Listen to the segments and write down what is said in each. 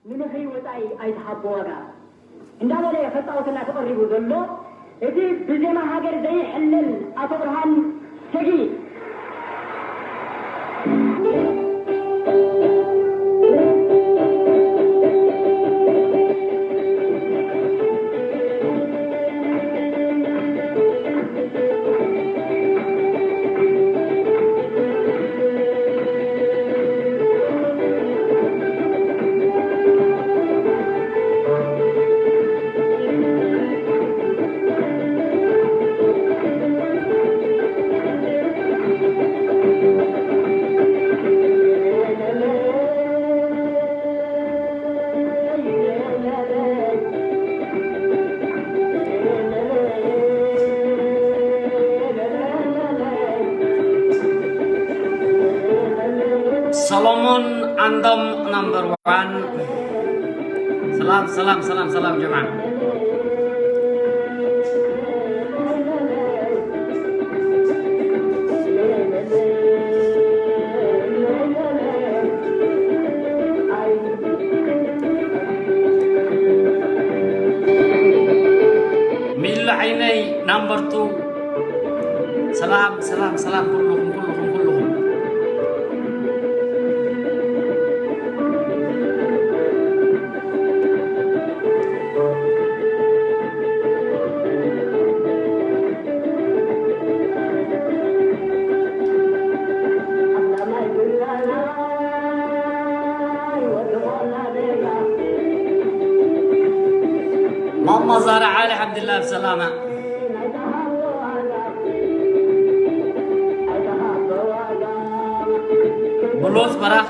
ንመፍሪ ወጻኢ ኣይትሃቦ ዋጋ እንዳበለ ከጻወተና ተቐሪቡ ዘሎ፣ እቲ ብዜማ ሃገር ዘይሕለል ኣቶ ብርሃን ሰጊ። Solomon Andom number one. Salam, salam, salam, salam, jemaah. ሚሉ ዓይነይ ናምበር ቱ። ሰላም፣ ሰላም፣ ሰላም፣ ኩልኹም፣ ኩልኹም፣ ኩልኹም። ማማ ዛራ ዓሊ ዓብድላ ብሰላማ። ብሎት በራኺ።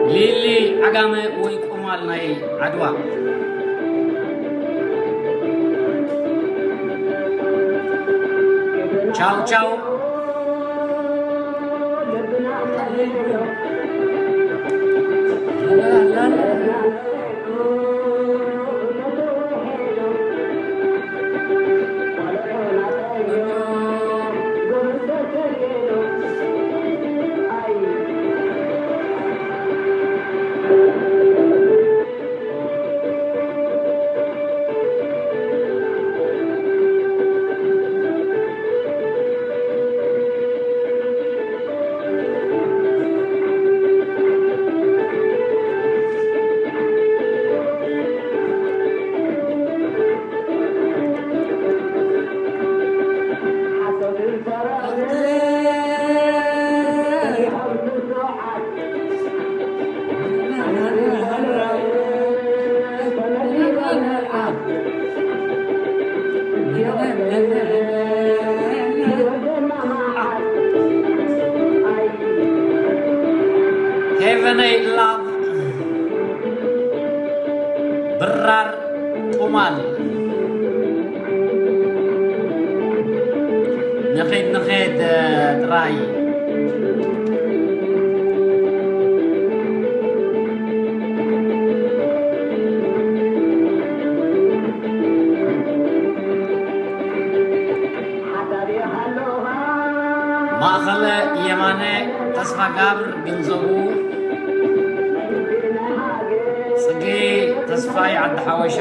ሊሊ ዓጋመ ወይ ቁማል ናይ ዓድዋ። ቻው ቻው። ሄቨነይ ላቭ ብራር ቁማል። ንኺድ ንኺድ ጥራይ። ማእኸለ የማነ ተስፋ ጋብር ግንዘቡ። ጽጌ ተስፋይ ዓዲ ሓወሻ።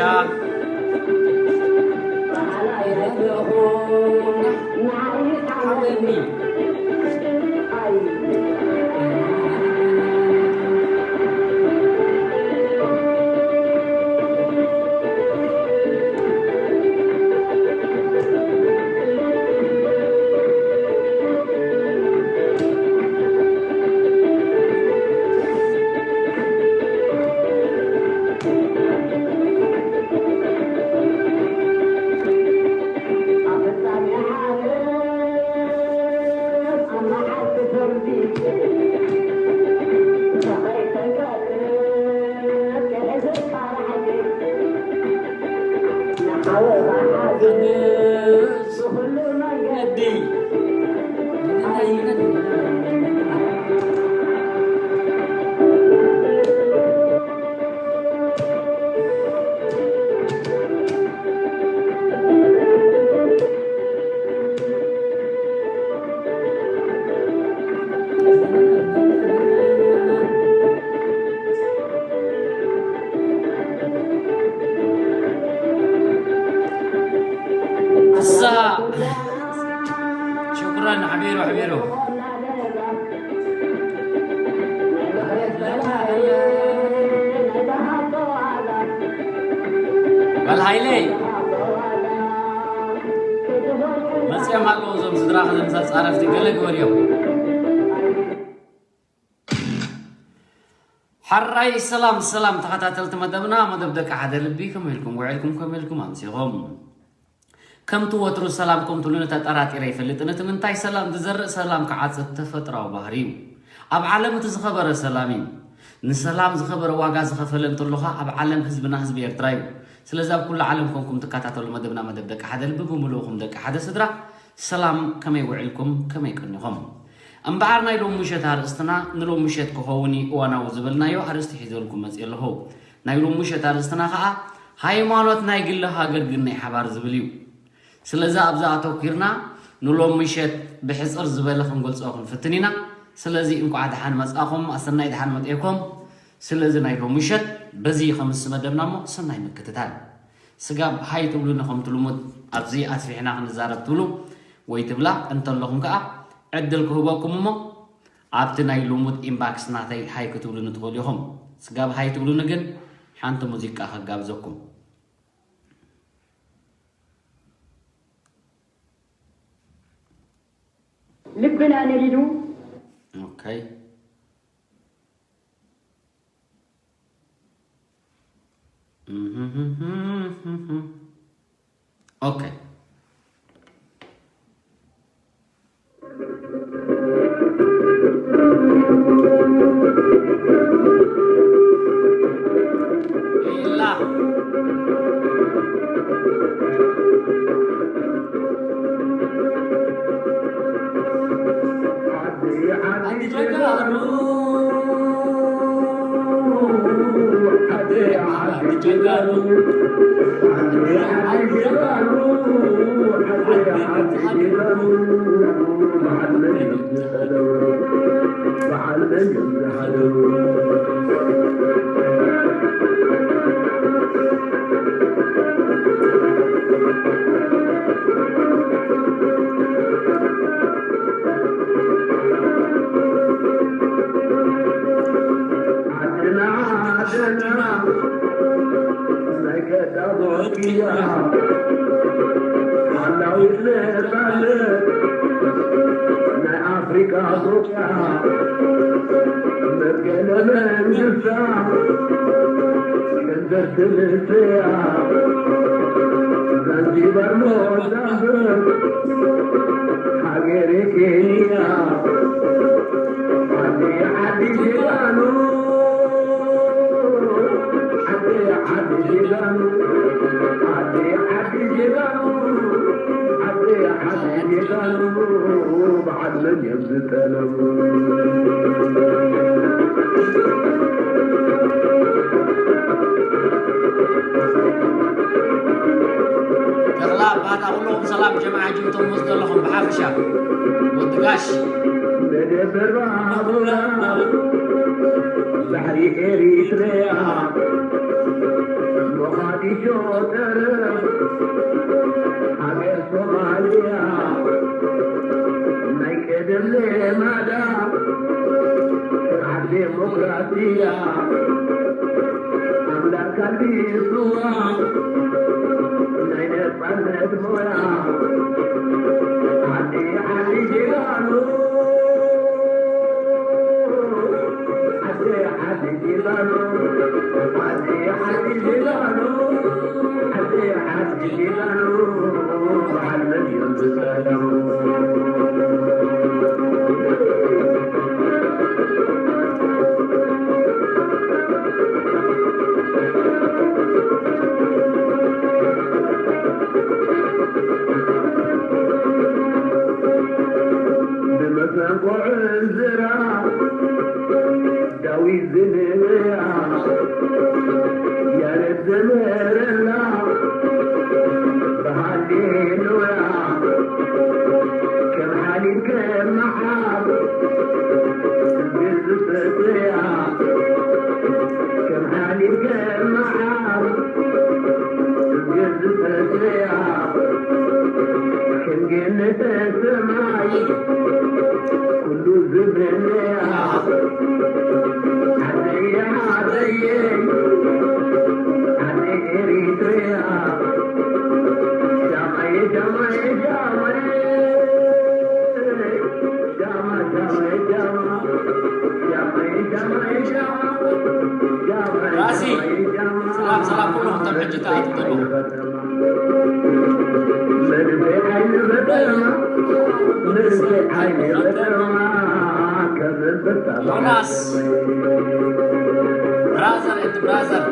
ጓል ሃይለይ፣ መፅኦም ኣለዉ እዞም ስድራ፣ ከዘምሳ ፃረፍቲ ገለ ግበር እዮም። ሓራይ ሰላም ሰላም ተኸታተልቲ መደብና፣ መደብ ደቂ ሓደ ልቢ፣ ከመይ ኢልኩም ውዒልኩም፣ ከመይ ኢልኩም ኣምሲኹም? ከምቲ ወትሩ ሰላምኩም ትብሉኒ ተጠራጢረ ኣይፈልጥን። እቲ ምንታይ ሰላም ዝዘርእ ሰላም ክዓጽድ ተፈጥራዊ ባህሪ እዩ። ኣብ ዓለም እቲ ዝኸበረ ሰላም እዩ። ንሰላም ዝኸበረ ዋጋ ዝኸፈለ እንተሎ ኸኣ ኣብ ዓለም ህዝብና ህዝቢ ኤርትራ እዩ። ስለዚ ኣብ ኩሉ ዓለም ኮንኩም ትከታተሉ መደብና መደብ ደቂ ሓደ ልቢ ብምልእኹም ደቂ ሓደ ስድራ ሰላም ከመይ ውዒልኩም ከመይ ቀኒኹም? እምበኣር ናይ ሎም ምሸት ኣርእስትና ንሎም ምሸት ክኸውን እዩ እዋናዊ ዝበልናዮ ኣርእስቲ ሒዘልኩም መጽእ ኣለኹ። ናይ ሎም ምሸት ኣርእስትና ኸኣ ሃይማኖት ናይ ግሊ ሃገር ግን ናይ ሓባር ዝብል እዩ። ስለዚ ኣብዛ ኣተኲርና ንሎም ምሸት ብሕጽር ዝበለ ክንገልጾ ክንፍትን ኢና። ስለዚ እንቋዕ ደሓን መጻኹም፣ ኣሰናይ ደሓን መጤኩም። ስለዚ ናይ ሎም ምሸት በዚ ኸምስ መደብና እሞ ሰናይ ምክትታል። ስጋብ ሃይ ትብሉኒ ከምቲ ልሙድ ኣብዚ ኣስፊሕና ክንዛረብ ትብሉ ወይ ትብላ እንተለኹም ከኣ ዕድል ክህበኩም እሞ ኣብቲ ናይ ልሙድ ኢንባክስ ናተይ ሃይ ክትብሉኒ ትኽእሉ ኢኹም። ስጋብ ሃይ ትብሉኒ ግን ሓንቲ ሙዚቃ ከጋብዘኩም። ልብና ነዲዱ። ኦኬ። ኦኬ። ናይ ኣፍሪቃ ሩቅያ መትከለ መንግስታ ገንዘብ ትምስያ ዛንዚባር ሞዛምብር ሃገሬ ኬንያ ዓዲ ዓዲ ጀጋኑ ዓዲ ዓዲ ጀጋኑ ዓዲ ዓዲ ጀጋኑ ዓዲ ዓዲ ጀጋኑ በዓል መን እዮም ዝጠለቡ? ተኽላ ኣባታ ኩለኹም ሰላም ጀምዓ ጅብቶም ምስ ዘለኹም ብሓፈሻ ወዲ ጋሽ መደበር ባቡራ ባሕሪ ኤሪትሪያ ሞቓዲሾ ጠረፍ ሃገር ሶማልያ ናይ ቀደም ልማዳ ስርዓት ዴሞክራስያ ኣምላክ ኣልቢስዋ ናይ ነጻነት ሞያ ዓዲ ዓዲ ጀጋኑ ዓዲ ዓዲ ጀጋኑ ዓዲ ዓዲ ጀጋኑ ዓዲ ዓዲ ጀጋኑ በዓል መን እዮም ዝጸለዉ? ብመሰንቆ ዕንዝራ ዳዊት ዝንብያ ያሬድ ዘመረላ ብሃሌሉያ ከም ሓሊብ ከም መዓር ዝሰትያ ከም ሓሊብ ከም መዓር ዝሰትያ ከም ገነት ሰማይ ኩሉ ዝምነያ ዓደየ ዓደየ ዓደይ ኤሪትሪያ ራሲ፣ ሰላም፣ ሰላም፣ ኩሉ ክተብ ሕጂ ተኣትው ዘለኹም። ዮናስ፣ brother and brother.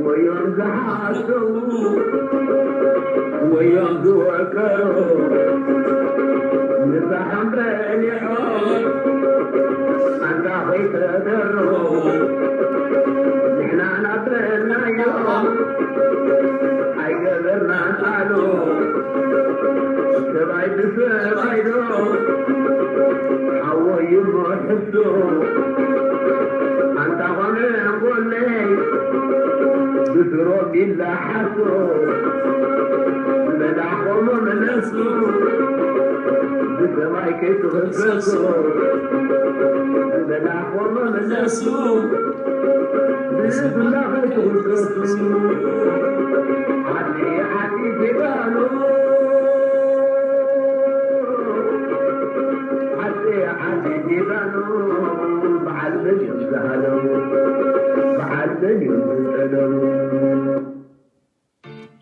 ወዮም ዝሓሰቡ፣ ወዮም ዝወከሩ፣ ምሳሕም በሊዖም፣ ኣንታ ከይተደሩ፣ ንሕና ናበልናዮም፣ ኣይገበርናን ቃሉ፣ ሰብኣይ ብሰብኣይ ዶ፣ ሓወይ እሞ ሕሱ፣ ኣንታ ኾነ ጎነይ፣ ብስሮም ይላሓሱ፣ ዝበላዕኹም መለሱ፣ ብሰማይ ከይትኽሰሱ፣ ዝበላዕኹም መለሱ፣ ብስላ ከይትኽሰሱ፣ ዓዲ ዓዲ ጀጋኑ፣ ዓዲ ዓዲ ጀጋኑ፣ በዓል መን እዮም ዝሃለው? በዓል መን እዮም ዝጠለቡ?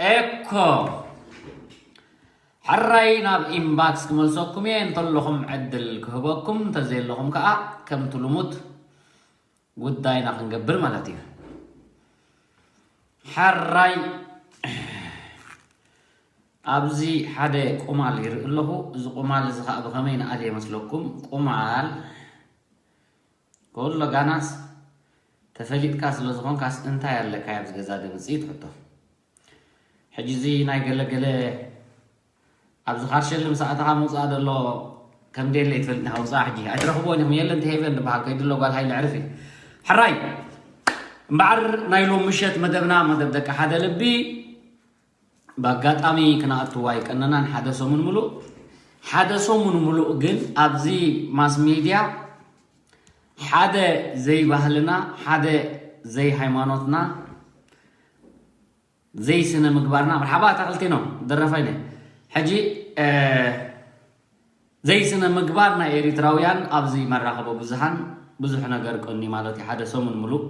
ኤኮ፣ ሕራይ ናብ ኢንባክስ ክመልሰኩም እየ፣ እንተለኹም ዕድል ክህበኩም፣ እንተዘየለኹም ከኣ ከምቲ ልሙድ ጉዳይና ክንገብር ማለት እዩ። ሕራይ፣ ኣብዚ ሓደ ቁማል ይርኢ ኣለኹ። እዚ ቁማል እዚ ከኣ ብኸመይ ንኣልዮ ይመስለኩም? ቁማል፣ ከሎ ጋናስ፣ ተፈሊጥካ ስለ ዝኾንካስ እንታይ ኣለካ ኣብዚ ገዛ ድምጺ ትሕቶ። ሕጂ እዚ ናይ ገለገለ ኣብዚ ካርሸሊ ምስ ኣተኻ ምውጻእ ደሎ ከም ደለ ይትፈልጥ ኢኻ። ውጻእ ሕጂ ኣይትረኽብዎን ኢኹም። የለን፣ ተሄበን ዝበሃል ከይድሎ ጓል ሃይለ ዕርፊ። ሕራይ፣ እምበኣር ናይ ሎም ምሸት መደብና፣ መደብ ደቂ ሓደ ልቢ፣ ብኣጋጣሚ ክነኣትዎ ኣይቀነናን። ሓደ ሰሙን ምሉእ፣ ሓደ ሰሙን ምሉእ ግን ኣብዚ ማስ ሜድያ ሓደ ዘይባህልና፣ ሓደ ዘይሃይማኖትና፣ ዘይስነ ምግባርና፣ መርሓባ ኣታኽልቲ ነው ደረፋይ ነኝ። ሕጂ፣ እ፣ ዘይስነ ምግባር ናይ ኤሪትራውያን ኣብዚ መራኸቢ ብዙሃን ብዙሕ ነገር ቀንዩ ማለት እዩ፣ ሓደ ሰሙን ምሉእ።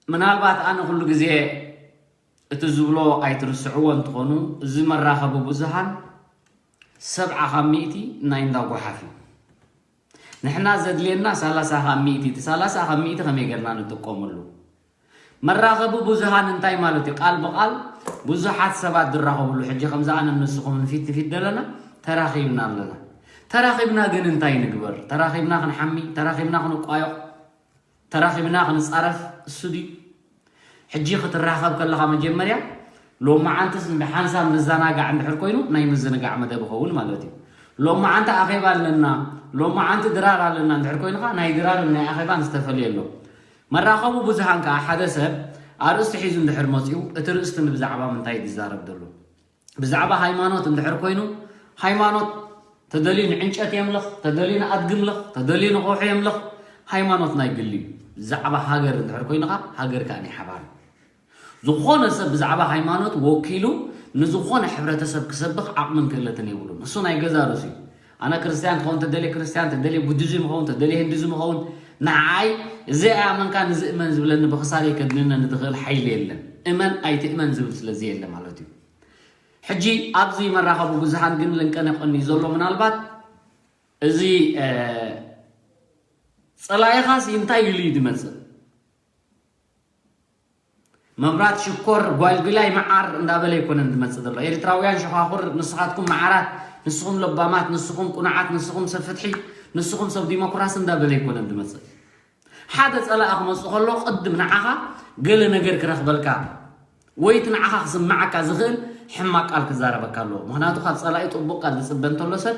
ምናልባት ኣነ ኩሉ ግዜ እቲ ዝብሎ ኣይትርስዕዎ እንትኾኑ፣ እዚ መራኸቢ ብዙሃን ሰብዓ ካብ ሚእቲ ናይ እንዳ ጓሓፍ እዩ። ንሕና ዘድልየና ሰላሳ ካብ ሚእቲ፣ እቲ ሰላሳ ካብ ሚእቲ ከመይ ጌርና ንጥቀመሉ? መራኸቢ ብዙሃን እንታይ ማለት እዩ? ቃል ብቓል ብዙሓት ሰባት ዝራኸብሉ፣ ሕጂ ከምዚ ኣነ ንስኹም ንፊት ንፊት ዘለና ተራኺብና ኣለና። ተራኺብና ግን እንታይ ንግበር? ተራኺብና ክንሓሚ፣ ተራኺብና ክንቋዮቕ፣ ተራኺብና ክንጻረፍ እሱ ድዩ? ሕጂ ክትራኸብ ከለኻ መጀመርያ ሎመዓንትስ እንደ ሓንሳብ ንዘናጋዕ እንድሕር ኮይኑ ናይ ምዝንጋዕ መደብ ይኸውን ማለት እዩ። ሎመዓንቲ ኣኼባ ኣለና፣ ሎመዓንቲ ድራር ኣለና እንድሕር ኮይንኻ ናይ ድራርን ናይ ኣኼባን ዝተፈልየ ኣሎ። መራኸቡ ብዙሃን ከኣ ሓደ ሰብ ኣርእስቲ ሒዙ እንድሕር መጺኡ እቲ ርእስቲ ንብዛዕባ ምንታይ እዩ ዝዛረብ ዘሎ? ብዛዕባ ሃይማኖት እንድሕር ኮይኑ፣ ሃይማኖት ተደልዩ ንዕንጨት የምልኽ፣ ተደልዩ ንኣድጊ ምልኽ፣ ተደልዩ ንኸውሒ የምልኽ፣ ሃይማኖት ናይ ግሊ እዩ። ብዛዕባ ሃገር እንድሕር ኮይኑ ኸዓ፣ ሃገር ከኣ ናይ ሓባር እዩ። ዝኾነ ሰብ ብዛዕባ ሃይማኖት ወኪሉ ንዝኾነ ሕብረተሰብ ክሰብኽ ዓቕምን ክእለትን የብሉን። እሱ ናይ ገዛ ርእሱ እዩ። ኣነ ክርስትያን ክኸውን ተደልየ ክርስትያን፣ ተደልየ ቡዲዝም ክኸውን፣ ተደልየ ሂንዱዝም ክኸውን፣ ንዓይ እዚ ኣመንካ ንዚ እመን ዝብለኒ ብኽሳደይ ከድንነኒ ዝኽእል ሓይሊ የለን። እመን ኣይትእመን ዝብል ስለዚ የለ ማለት እዩ። ሕጂ ኣብዚ መራኸቢ ብዙሃን ግን ለንቀነ ቀንዩ ዘሎ ምናልባት እዚ፣ እ፣ ጸላኢኻስ እንታይ ኢሉ እዩ ዝመጽእ? መብራት ሽኮር ጓልጉላይ መዓር እንዳበለ ኣይኮነን ዝመጽእ ዘሎ። ኤርትራውያን ሸኻኹር ንስኻትኩም መዓራት፣ ንስኹም ለባማት፣ ንስኹም ቁኑዓት፣ ንስኹም ሰብ ፍትሒ፣ ንስኹም ሰብ ዲሞክራሲ እንዳበለ ኣይኮነን ዝመጽእ። ሓደ ጸላኢ ክመጽእ ከሎ ቅድም ንዓኻ ገለ ነገር ክረኽበልካ ወይ እቲ ንዓኻ ክስምዓካ ዝኽእል ሕማቕ ቃል ክዛረበካ ኣለዎ። ምኽንያቱ ካብ ጸላኢ ጥቡቕ ቃል ዝጽበ እንተሎ ሰብ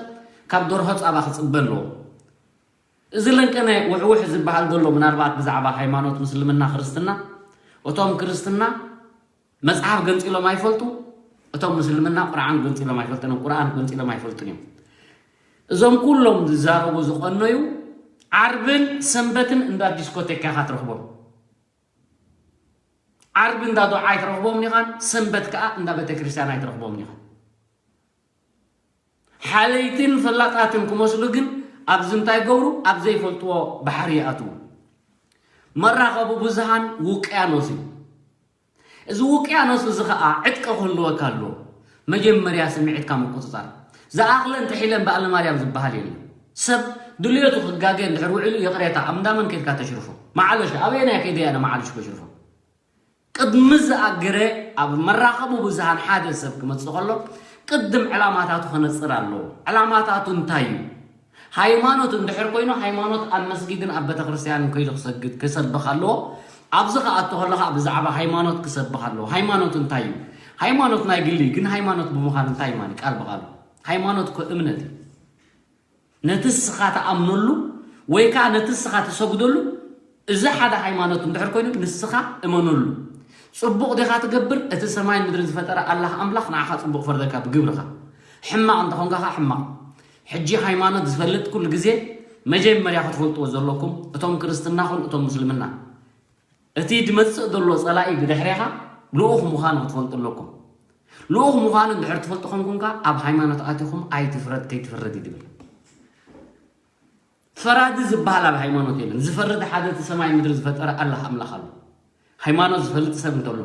ካብ ደርሆ ጻባ ክጽበ ኣለዎ። እዚ ለንቀነ ውሕውሕ ዝበሃል ዘሎ ምናልባት ብዛዕባ ሃይማኖት ምስልምና ክርስትና፣ እቶም ክርስትና መጽሓፍ ገንጺሎም ኣይፈልጡ፣ እቶም ምስልምና ቁርዓን ገንፂሎም ኣይፈልጥን እዮም፣ ቁርኣን ገንፂሎም ኣይፈልጡን እዮም። እዞም ኩሎም ዝዛረቡ ዝቐነዩ ዓርብን ሰንበትን እንዳ ዲስኮቴካ ኢኻ ትረኽቦም። ዓርቢ እንዳ ዱዓ ኣይትረኽቦምን ኢኻን፣ ሰንበት ከዓ እንዳ ቤተክርስትያን ኣይትረኽቦምን ኢኻን። ሓለይትን ፈላጣትን ክመስሉ ግን ኣብዚ እንታይ ገብሩ? ኣብ ዘይፈልጥዎ ባሕሪ ይኣትዉ። መራኸቢ ብዙሃን ውቅያኖስ እዩ። እዚ ውቅያኖስ እዚ ኸዓ ዕጥቂ ክህልወካ ኣለዎ። መጀመርያ ስምዒትካ ምቁፅፃር። ዝኣኽለን ጥሒለን በዓለ ማርያም ዝበሃል የለን። ሰብ ድልየቱ ክጋገ እንድሕር ውዒሉ ይቕሬታ ኣብ እንዳመን ከይድካ ተሽርፎ? መዓለሻ ኣበየናይ ከይደ እየ ኣነ መዓለሽ ከሽርፎ? ቅድሚ ዝኣገረ ኣብ መራኸቢ ብዙሃን ሓደ ሰብ ክመፅእ ከሎ ቅድም ዕላማታቱ ከነፅር ኣለዎ። ዕላማታቱ እንታይ እዩ? ሃይማኖት እንድሕር ኮይኑ ሃይማኖት ኣብ መስጊድን ኣብ ቤተክርስትያንን ከይዱ ክሰግድ ክሰብኽ ኣለዎ። ኣብዚ ክኣቱ ከለኻ ብዛዕባ ሃይማኖት ክሰብኽ ኣለዎ። ሃይማኖት እንታይ እዩ? ሃይማኖት ናይ ግሊ ግን ሃይማኖት ብምዃን እንታይ ማን ቃል ብቃሉ ሃይማኖት እኮ እምነት እዩ። ነቲ እስኻ ትኣምነሉ ወይ ከዓ ነቲ እስኻ ትሰግደሉ እዚ ሓደ ሃይማኖት እንድሕር ኮይኑ ንስኻ እመነሉ። ፅቡቕ ዲኻ ትገብር? እቲ ሰማይን ምድርን ዝፈጠረ ኣላህ ኣምላኽ ንዓኻ ፅቡቕ ፈርደካ ብግብርኻ። ሕማቕ እንተኾንካ ከዓ ሕማቕ። ሕጂ ሃይማኖት ዝፈልጥ ኩሉ ግዜ መጀመርያ ክትፈልጥዎ ዘለኩም እቶም ክርስትና ኹን እቶም ምስልምና እቲ ዝመጽእ ዘሎ ጸላኢ ብድሕሬኻ ልኡኽ ምዃኑ ክትፈልጡ ኣለኩም። ልኡኽ ምዃኑ እንድሕር ትፈልጡ ኮንኩም ከኣ ኣብ ሃይማኖት ኣቲኹም ኣይትፍረድ ከይትፍረድ እዩ ዝብል። ፈራዲ ዝበሃል ኣብ ሃይማኖት የለን። ዝፈርድ ሓደ እቲ ሰማይ ምድሪ ዝፈጠረ ኣላህ ኣምላኽ ኣሎ። ሃይማኖት ዝፈልጥ ሰብ እንተሎ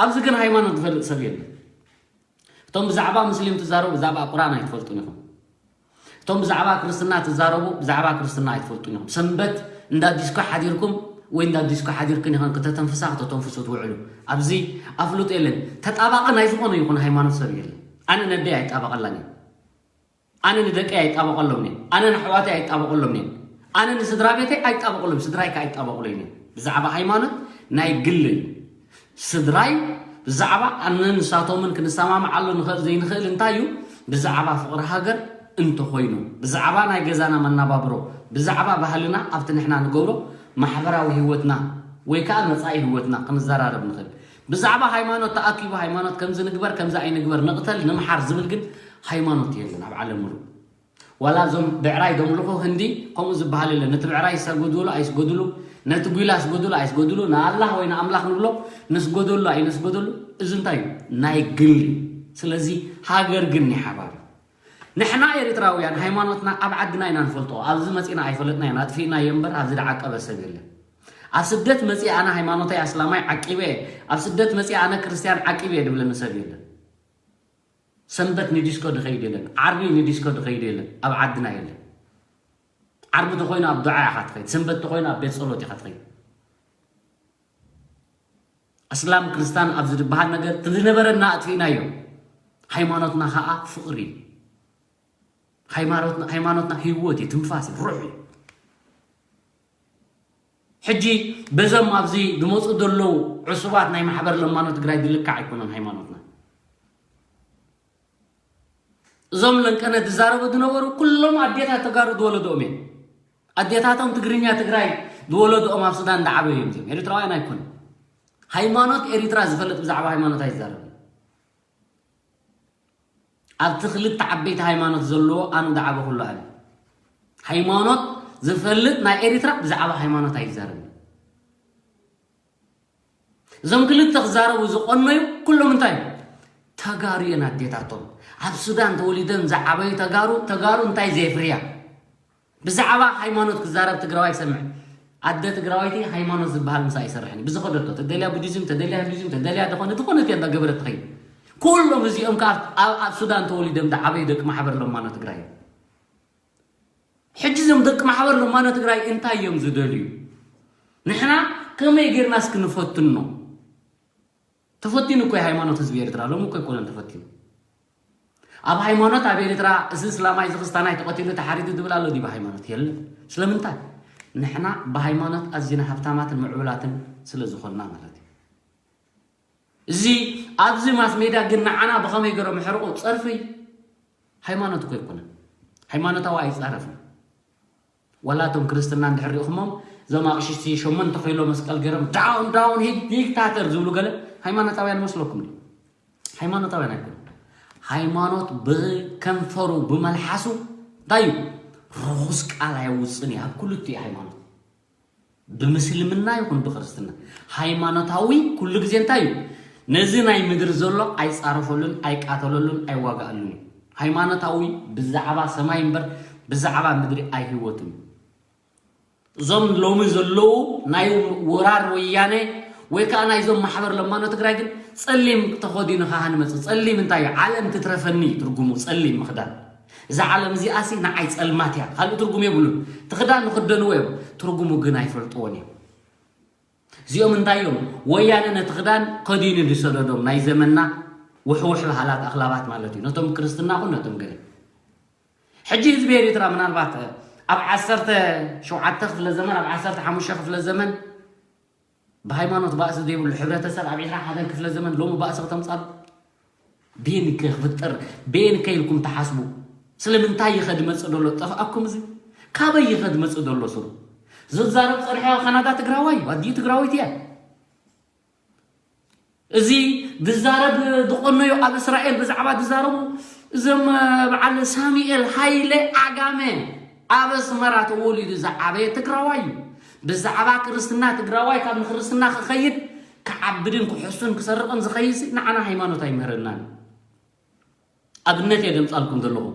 ኣብዚ ግን ሃይማኖት ዝፈልጥ ሰብ የለን። እቶም ብዛዕባ ሙስሊም ትዛረቡ ብዛዕባ ቁርኣን ኣይትፈልጡን ኢኹም። እቶም ብዛዕባ ክርስትና ትዛረቡ ብዛዕባ ክርስትና ኣይትፈልጡን ኢኹም። ሰንበት እንዳ ዲስኮ ሓዲርኩም ወይ እንዳ ዲስኮ ሓዲርክን ኢኸን ክተተንፍሳ ክተተንፍሱ ትውዕሉ። ኣብዚ ኣፍልጦ የለን። ተጣባቂ ናይ ዝኾነ ይኹን ሃይማኖት ሰብ የለን። ኣነ ነደይ ኣይጣበቐላን እየ። ኣነ ንደቀይ ኣይጣበቐሎም እየ። ኣነ ንኣሕዋተይ ኣይጣበቐሎም እየ። ኣነ ንስድራ ቤተይ ኣይጣበቐሎም፣ ስድራይ ከኣ ኣይጣበቑለይን እዮም። ብዛዕባ ሃይማኖት ናይ ግሊ እዩ። ስድራይ ብዛዕባ ኣነን ንሳቶምን ክንሰማምዓሉ ንኽእል ዘይንኽእል እንታይ እዩ? ብዛዕባ ፍቕሪ ሃገር እንተኾይኑ፣ ብዛዕባ ናይ ገዛና መናባብሮ፣ ብዛዕባ ባህልና ኣብቲ ንሕና ንገብሮ ማሕበራዊ ህይወትና ወይ ከኣ መጻኢ ህይወትና ክንዘራረብ ንኽእል። ብዛዕባ ሃይማኖት ተኣኪቡ ሃይማኖት ከምዚ ንግበር ከምዚ ኣይንግበር ንቕተል ንምሓር ዝብል ግን ሃይማኖት የለን ኣብ ዓለም ምሉእ። ዋላ እዞም ብዕራይ ዘምልኹ ህንዲ ከምኡ ዝበሃል የለን። ነቲ ብዕራይ ሰግድሉ ኣይስገድሉ፣ ነቲ ጒላ ስገድሉ ኣይስገድሉ፣ ንኣላህ ወይ ንኣምላኽ ንብሎ ንስገደሉ ኣይንስገደሉ፣ እዚ እንታይ እዩ? ናይ ግሊ። ስለዚ ሃገር ግን ናይ ሓባር እዩ። ንሕና ኤርትራውያን ሃይማኖትና ኣብ ዓድና ኢና ንፈልጦ። ኣብዚ መጺና ኣይፈለጥናዮን፣ ኣጥፊእናዮ እምበር ኣብዚ ዝዓቀበ ሰብ የለን። ኣብ ስደት መጺአ ኣነ ሃይማኖተይ ኣስላማይ ዓቂበ እየ፣ ኣብ ስደት መጺአ ኣነ ክርስትያን ዓቂበ እየ ዝብለኒ ሰብ የለን። ሰንበት ንዲስኮ ዝኸይድ የለን። ዓርቢ ንዲስኮ ዝኸይድ የለን። ኣብ ዓድና የለን። ዓርቢ ተኾይኑ ኣብ ዱዓ ኢኻ ትኸይድ፣ ሰንበት ተኾይኑ ኣብ ቤት ጸሎት ኢኻ ትኸይድ። ኣስላም ክርስታን ኣብዚ ዝበሃል ነገር እቲ ዝነበረና ኣጥፊእናዮ። ሃይማኖትና ኸኣ ፍቕሪ እዩ። ሃይማኖትና ሃይማኖትና ህይወት እዩ፣ ትንፋስ እዩ፣ ሩሕ እዩ። ሕጂ በዞም ኣብዚ ዝመፁ ዘለዉ ዕሱባት ናይ ማሕበር ለማኖ ትግራይ ዝልካዕ ኣይኮነን ሃይማኖትና። እዞም ለንቀነ ዝዛረቡ ዝነበሩ ኩሎም ኣዴታት ተጋሩ ዝወለድኦም እዮም። ኣዴታቶም ትግርኛ ትግራይ ዝወለድኦም ኣብ ሱዳን ዝዓበዩ እዮም። እዚኦም ኤርትራውያን ኣይኮኑን። ሃይማኖት ኤርትራ ዝፈልጥ ብዛዕባ ሃይማኖት ኣይዛረብን። ኣብቲ ክልተ ዓበይቲ ሃይማኖት ዘለዎ ኣኑ ዝዓበኹሉ ኣነ። ሃይማኖት ዝፈልጥ ናይ ኤርትራ ብዛዕባ ሃይማኖት ኣይዛረብን። እዞም ክልተ ክዛረቡ ዝቐነዩ ኩሎም እንታይ እዮም? ተጋሩ እየን ኣዴታቶም። ኣብ ሱዳን ተወሊደን ዝዓበዩ ተጋሩ፣ ተጋሩ እንታይ ዘየፍርያ? ብዛዕባ ሃይማኖት ክዛረብ ትግራዋይ ይሰምዕ። ኣደ ትግራወይቲ ሃይማኖት ዝበሃል ምሳ ኣይሰርሕን እዩ። ብዝኸደቶ፣ ተደልያ ቡዲዝም፣ ተደልያ ሂንዱዝም፣ ተደልያ ዝኾነ፣ ዝኾነት እያ እንዳገበረት ትኸይድ። ኩሎም እዚኦም ከኣ ኣብ፣ ኣብ ሱዳን ተወሊዶም ዝዓበዩ ደቂ ማሕበር ለማኖ ትግራይ እዮም። ሕጂ እዞም ደቂ ማሕበር ለማኖ ትግራይ እንታይ እዮም ዝደልዩ? ንሕና ከመይ ጌርና እስኪ ንፈትኖ? ተፈቲኑ እኮ እዩ ሃይማኖት ህዝቢ ኤርትራ፣ ሎሚ እኮ ኣይኮነን ተፈቲኑ። ኣብ ሃይማኖት ኣብ ኤርትራ እዚ እስላማይ እዚ ክርስታናይ ተቐቲሉ ተሓሪዱ ዝብል ኣሎ ድዩ ብሃይማኖት? የለን። ስለምንታይ? ንሕና ብሃይማኖት ኣዚና ሃብታማትን ምዕቡላትን ስለ ዝኾንና ማለት እዩ። እዚ ኣብዚ ማስ ሜድያ ግን ንዓና ብኸመይ ገይሮም ይሕርቑ? ጸርፊ። ሃይማኖት እኮ ኣይኮነን። ሃይማኖታዊ ኣይጻረፍን። ዋላ እቶም ክርስትና እንድሕር ሪእኹሞም እዞም ኣቕሽሽቲ ሸሞንተ ኪሎ መስቀል ገይሮም ዳውን ዳውን ሂድ ዲክታተር ዝብሉ ገለ ሃይማኖታውያን መስለኩም ድዩ? ሃይማኖታውያን ኣይኮኑን። ሃይማኖት ብከንፈሩ ብመልሓሱ እንታይ እዩ? ርኹስ ቃል ኣየውፅን እዩ ኣብ ክልቲኡ ሃይማኖት፣ ብምስልምና ይኹን ብክርስትና። ሃይማኖታዊ ኩሉ ግዜ እንታይ እዩ? ነዚ ናይ ምድሪ ዘሎ ኣይፃረፈሉን ኣይቃተለሉን ኣይዋጋኣሉን እዩ። ሃይማኖታዊ ብዛዕባ ሰማይ እምበር ብዛዕባ ምድሪ ኣይህወቱን። እዞም ሎሚ ዘለዉ ናይ ወራር ወያነ ወይ ከዓ ናይዞም ማሕበር ለማኖ ትግራይ ግን ጸሊም ተኸዲኑ ከዓ ንመጽእ። ጸሊም እንታይ እዩ? ዓለም ትትረፈኒ እዩ ትርጉሙ ጸሊም ምኽዳን። እዛ ዓለም እዚኣሲ ንዓይ ጸልማት እያ፣ ካልእ ትርጉም የብሉን። እቲ ክዳን ንኽደንዎ እዮም፣ ትርጉሙ ግን ኣይፈልጥዎን እዮም። እዚኦም እንታይ እዮም? ወያነ ነቲ ክዳን ከዲኑ ዝሰደዶም ናይ ዘመንና ውሕውሕ ባህላት ኣኽላባት ማለት እዩ። ነቶም ክርስትና ኹን ነቶም ገለ ሕጂ ህዝቢ ኤሪትራ ምናልባት ኣብ ዓሰርተ ሸውዓተ ክፍለ ዘመን ኣብ ዓሰርተ ሓሙሽተ ክፍለ ዘመን ብሃይማኖት ባእሲ ዘይብሉ ሕብረተሰብ ኣብ ዕስራ ሓደን ክፍለ ዘመን ሎሚ ባእሲ ክተምጻሉ ብየን ከ ክፍጠር ብየን ከ ኢልኩም ትሓስቡ? ስለምንታይ ይኸ ድመጽእ ደሎ ጠፍኣኩም? እዚ ካበይ ይኸ ድመጽእ ደሎ ስሩ ዝዛረብ ጸንሐ ካናዳ ትግራዋይ ኣዲኡ ትግራዊት እያ። እዚ ድዛረብ ድቆኖዮ ኣብ እስራኤል ብዛዕባ ድዛረቡ እዞም በዓል ሳሙኤል ሃይለ ዓጋመ ኣብ ኣስመራ ተወሊዱ ዝዓበየ ትግራዋይ እዩ። ብዛዕባ ክርስትና ትግራዋይ ካብ ንክርስትና ክኸይድ ክዓብድን ክሕሱን ክሰርቕን ዝኸይድ ንዓና ሃይማኖት ኣይምህረናን። ኣብነት እየ ደምፃልኩም ዘለኹ።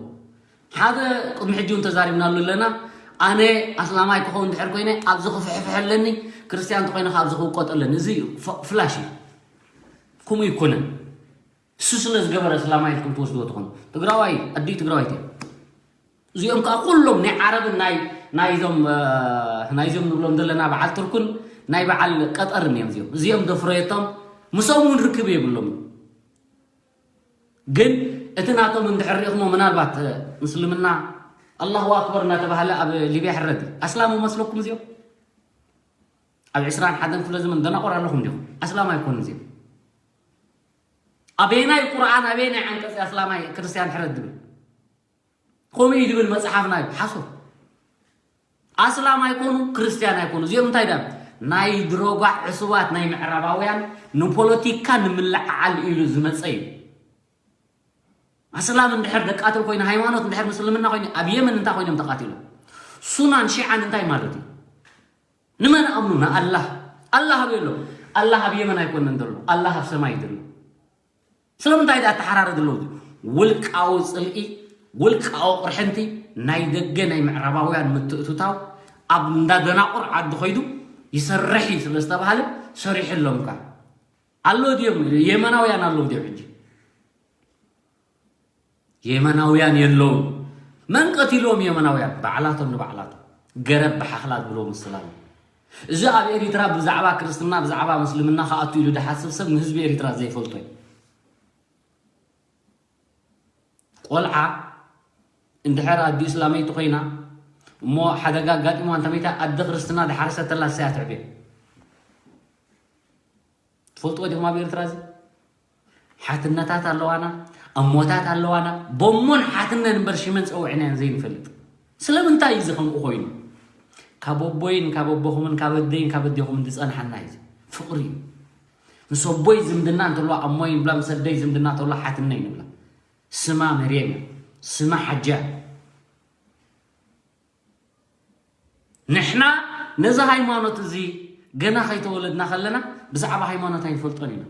ሓደ ቅድሚ ሕጂ እውን ተዛሪብናሉ ኣለና። ኣነ ኣስላማይ ክኸውን ድሕር ኮይነ ኣብዚ ክፍሕፍሕ ኣለኒ፣ ክርስትያን እንተኮይነ ኣብዚ ክውቀጥ ኣለኒ። እዚ ፍላሽ እዩ። ከምኡ ይኮነን። እሱ ስለ ዝገበረ እስላማይ ኢልኩም ትወስድዎ ትኾኑ። ትግራዋይ ኣዲኡ ትግራዋይት እየ። እዚኦም ከዓ ኩሎም ናይ ዓረብን ናይ ናይዞም ናይዞም ንብሎም ዘለና በዓል ትርኩን ናይ በዓል ቀጠርን እዮም። እዚኦም እዚኦም ደፍረየቶም ምስኦም እውን ርክብ የብሎም። ግን እቲ ናቶም እንድሕር ሪእኹሞ ምናልባት ምስልምና ኣላሁ ኣክበር እናተባህለ ኣብ ሊብያ ሕረድ ኣስላም መስለኩም እዚኦም ኣብ ዕስራን ሓደን ክፍለ ዘመን ደናቆር ኣለኹም ዲኹም? ኣስላም ኣይኮኑ እዚኦም። ኣበየናይ ቁርኣን ኣበየናይ ዓንቀፂ ኣስላማይ ክርስትያን ሕረድ ድብል? ከምኡ እዩ ድብል መፅሓፍና እዩ ሓሶት። ኣስላም ኣይኮኑ ክርስትያን ኣይኮኑ እዚኦም እንታይ ዳ ናይ ድሮጋ ዕሱባት ናይ ምዕራባውያን ንፖለቲካ ንምልዓዓል ኢሉ ዝመፀ እዩ። ኣስላም እንድሕር ደቃትል ኮይኑ ሃይማኖት እንድሕር ምስልምና ኮይኑ ኣብ የመን እንታይ ኮይኖም ተቃቲሎም? ሱናን ሺዓን እንታይ ማለት እዩ? ንመን ኣምኑ ንኣላህ? ኣላህ ኣበይ ኣሎ? ኣላህ ኣብ የመን ኣይኮነን ዘሎ ኣላህ ኣብ ሰማይ ዘሎ። ስለምንታይ ዳ ተሓራረድ ኣለዉ? ውልቃዊ ፅልኢ ውልቃዊ ቅርሕንቲ ናይ ደገ ናይ ምዕራባውያን ምትእትታው ኣብ እንዳደናቁር ዓዲ ኮይዱ ይሰርሕ እዩ ስለ ዝተባሃለ ሰሪሑ ኣሎም ካ ኣሎ ድዮም የመናውያን ኣለዉ ድዮም ሕጂ? የመናውያን የለውን። መን ቀቲልዎም የመናውያን? ባዕላቶም ንባዕላቶም ገረብ ብሓኽላ ዝብልዎ ምስላሉ እዚ ኣብ ኤሪትራ ብዛዕባ ክርስትና ብዛዕባ ምስልምና ክኣቱ ኢሉ ድሓስብ ሰብ ንህዝቢ ኤሪትራ ዘይፈልጦ እዩ። ቆልዓ እንድሕር ኣዲ እስላመይቲ ኮይና እሞ ሓደጋ ኣጋጢሞ እንተመይታ ኣዲ ክርስትና ድሓረሰተላ ሰያ ትዕብዮ። ትፈልጥዎ ዲኹም ኣብ ኤርትራ እዚ ሓትነታት ኣለዋና፣ ኣሞታት ኣለዋና። ቦሞን ሓትነን እምበር ሽመን ፀውዕናያን ዘይንፈልጥ ስለምንታይ እዩ እዚ ከምኡ ኮይኑ? ካብ ኣቦይን ካብ ኣቦኹምን ካብ ኣደይን ካብ ኣዴኹምን ዝፀንሓና እዩ። ፍቕሪ እዩ። ምስ ኣቦይ ዝምድና እንተሎ ኣሞይ ንብላ፣ ምስ ኣደይ ዝምድና እንተሎ ሓትነይ ንብላ። ስማ መርየም እያ። ስማ ሓጃ። ንሕና ነዚ ሃይማኖት እዚ ገና ከይተወለድና ከለና ብዛዕባ ሃይማኖት ኣይንፈልጦን ኢና።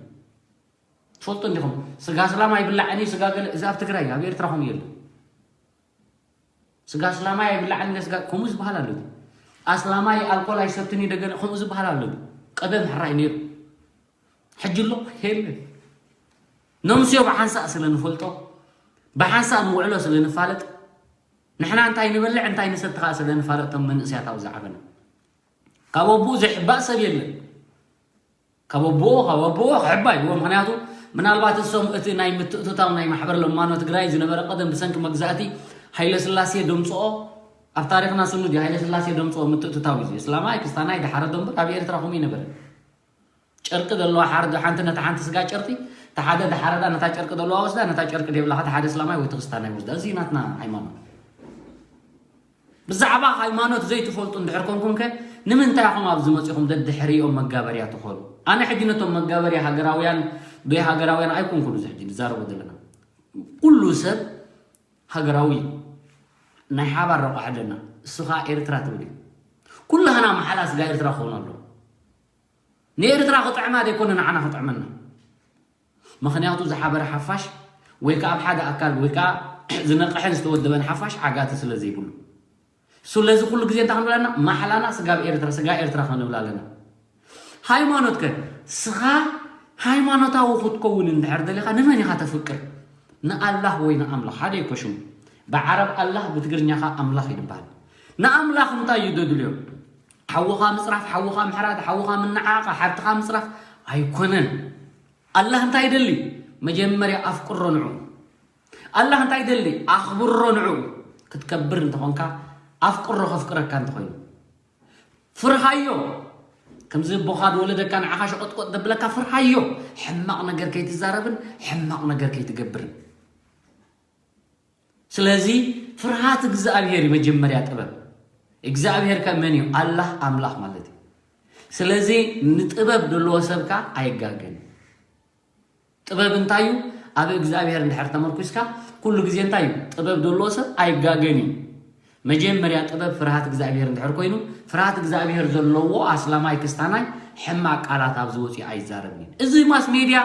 ትፈልጡ እንዲኹም? ስጋ ስላም ኣይብላዕን እዩ፣ ስጋ ገለ፣ እዚ ኣብ ትግራይ፣ ኣብ ኤርትራ ከምኡ የለን። ስጋ ስላማይ ኣይብላዕን፣ ስጋ ከምኡ ዝበሃል ኣሎ። ኣስላማይ ኣልኮል ኣይሰትን እዩ፣ ደገለ ከምኡ ዝበሃል ኣሎ። ቀደም ሕራይ ነይሩ። ሕጂ ኣሎ የለን። ነምስዮ ብሓንሳእ ስለ ንፈልጦ፣ ብሓንሳእ ንውዕሎ ስለ ንፋለጥ፣ ንሕና እንታይ ንበልዕ እንታይ ንሰቲ ከዓ ስለ ንፋለጥ፣ እቶም መንእስያት ኣብኡ ዝዓበና ካብ ኣቦኡ ዘይሕባእ ሰብ የለን። ካብ ኣቦኡ ካብ ኣቦኡ ክሕባ ይዎ። ምክንያቱ ምናልባት እሶም እቲ ናይ ምትእትታው ናይ ማሕበር ለማኖ ትግራይ ዝነበረ ቀደም ብሰንኪ መግዛእቲ ሃይለስላሴ ደምፅኦ ኣብ ታሪክና ስኑድ እዩ። ሃይለስላሴ ደምፅኦ ምትእትታው እዩ። እስላማይ ክስታናይ ድሓረ ደንብር ኣብ ኤርትራ ከምኡ ይነበረ። ጨርቂ ዘለዋ ሓርዶ ሓንቲ ነታ ሓንቲ ስጋ ጨርቂ፣ እቲ ሓደ ድሓረዳ ነታ ጨርቂ ዘለዋ ወስዳ፣ ነታ ጨርቂ ደብላ እቲ ሓደ እስላማይ ወይ እቲ ክስታናይ ወስዳ። እዚ ናትና ሃይማኖት። ብዛዕባ ሃይማኖት ዘይትፈልጡ እንድሕር ኮንኩም ከ ንምንታይ ኢኹም ኣብዚ መፂኹም ደድሕሪኦም መጋበርያ ትኾኑ? ኣነ ሕጂ ነቶም መጋበርያ ሃገራውያን ዘይሃገራውያን ኣይኮንኩን እዚ ሕጂ ንዛረቦ ዘለና። ኩሉ ሰብ ሃገራዊ ናይ ሓባር ረቋሕ ኣለና። እሱ ከዓ ኤርትራ ትብል እዩ። ኩላህና መሓላ ስጋ ኤርትራ ክኸውን ኣሎ። ንኤርትራ ክጥዕማ ዘይኮነ ንዓና ክጥዕመና። ምኽንያቱ ዝሓበረ ሓፋሽ ወይ ከዓ ኣብ ሓደ ኣካል ወይ ከዓ ዝነቕሐን ዝተወደበን ሓፋሽ ዓጋቲ ስለ ዘይብሉ። ስለዚ ኩሉ ግዜ እንታይ ክንብል ኣለና? ማሕላና ስጋብ ኤርትራ፣ ስጋ ኤርትራ ክንብል ኣለና። ሃይማኖትከ? ስኻ ሃይማኖታዊ ክትከውን እንድሕር ደሊኻ ንመን ኢኻ ተፍቅር? ንኣላህ ወይ ንኣምላኽ? ሓደ እኮ ሽሙ። ብዓረብ ኣላህ፣ ብትግርኛ ኸኣ ኣምላኽ እዩ ዝበሃል። ንኣምላኽ እንታይ እዩ ደድልዮ? ሓውኻ ምጽራፍ፣ ሓውኻ ምሕራድ፣ ሓውኻ ምንዓቕ፣ ሓብትኻ ምጽራፍ ኣይኮነን። ኣላህ እንታይ ይደሊ? መጀመርያ ኣፍቅሮ ንዑ። ኣላህ እንታይ ይደሊ? ኣኽብሮ ንዑ። ክትከብር እንተኾንካ ኣፍቅሮ ከፍቅረካ እንተኾይኑ። ፍርሃዮ። ከምዚ ኣቦኻ ዝወለደካ ንዓኻ ሸቆጥቆጥ ዘብለካ ፍርሃዮ። ሕማቕ ነገር ከይትዛረብን ሕማቕ ነገር ከይትገብርን። ስለዚ ፍርሃት እግዚኣብሔር እዩ መጀመርያ ጥበብ። እግዚኣብሔር ከ መን እዩ? ኣላህ ኣምላኽ ማለት እዩ። ስለዚ ንጥበብ ዘለዎ ሰብ ከ ኣይጋገን። ጥበብ እንታይ እዩ? ኣብ እግዚኣብሔር እንድሕር ተመርኩስካ ኩሉ ግዜ እንታይ እዩ? ጥበብ ዘለዎ ሰብ ኣይጋገን እዩ። መጀመርያ ጥበብ ፍርሃት እግዚኣብሔር እንድሕር ኮይኑ፣ ፍርሃት እግዚኣብሔር ዘለዎ ኣስላማይ ክስታናይ ሕማቕ ቃላት ኣብዚ ወፂኡ ኣይዛረብን እዩ። እዚ ማስ ሜድያ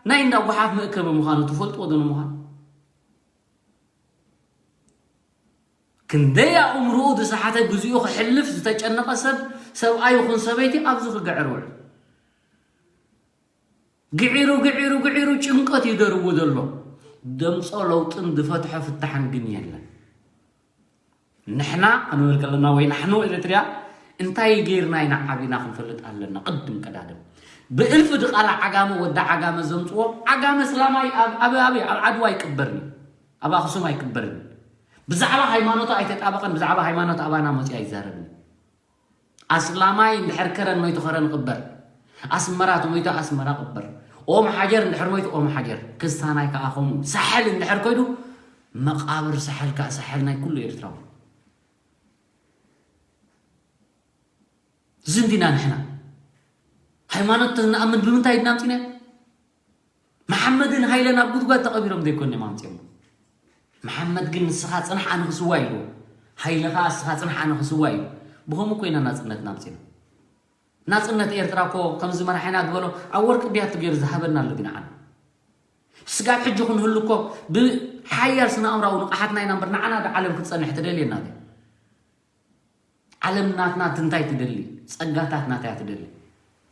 ናይ እንዳ ጓሓፍ መእከቢ ምዃኑ ትፈልጥዎ ዶ ንምዃኑ? ክንደይ ኣእምሮኡ ዝሰሓተ፣ ግዜኡ ክሕልፍ ዝተጨነቐ ሰብ፣ ሰብኣይ ይኹን ሰበይቲ ኣብዚ ክግዕር ውዕል። ግዒሩ፣ ግዒሩ፣ ግዒሩ ጭንቀት እዩ ደርቡ ዘሎ። ደምጾ ለውጥን ዝፈትሖ ፍታሕን ግን የለን። ንሕና ክንብል ከለና ወይ ናሕኑ ኤርትርያ እንታይ ገይርና ኢና ዓቢና ክንፈልጥ ኣለና። ቅድም ቀዳድም ብእልፊ ድቓላ ዓጋመ ወዲ ዓጋመ ዘምጽዎ ዓጋመ ስላማይ ኣብ፣ ኣብ፣ ኣብ፣ ኣብ ዓድዋ ኣይቅበርን እዩ። ኣብ ኣኽሱም ኣይቅበርን እዩ። ብዛዕባ ሃይማኖቱ ኣይተጣበቐን፣ ብዛዕባ ሃይማኖት ኣባና መጺኡ ኣይዛረብን እዩ። ኣስላማይ እንድሕር ከረን ሞይቱ ከረን ይቕበር። ኣስመራ ተሞይቱ ኣስመራ ይቕበር። ኦም ሓጀር እንድሕር ሞይቱ ኦም ሓጀር። ክስታናይ ከኣ ከምኡ። ሳሕል እንድሕር ኮይዱ መቓብር ሳሕል ከኣ ሳሕል ናይ ኩሉ ኤርትራዊ። ዝንዲና ንሕና። ሃይማኖት ንኣምን ብምንታይ ድና ኣምጺና? መሓመድን ሃይለን ኣብ ጉድጓድ ተቐቢሮም ዘይኮነ ኣምጺኦም። መሓመድ ግን ንስኻ ጽናሕ ኣነ ክስዋ ኢሉ። ሃይለ ኸኣ ንስኻ ጽናሕ ኣነ ክስዋ ኢሉ። ብኸምኡ ኮይና ናጽነት ናምጺና። ናጽነት ኤርትራ እኮ ከምዚ መራሒና ዝበሎ ኣብ ወርቂ ብያቲ ገይሩ ዝሃበና ኣሎ ግን ዓለም። ስጋብ ሕጂ ክንህሉ እኮ ብሓያል ስነ ኣእምራዊ ንቕሓትና ኢና እምበር ንዓና ዶ ዓለም ክትጸንሕ ትደልየና ድያ? ዓለም ናትና እንታይ ትደሊ? ጸጋታት ናታ እያ ትደሊ።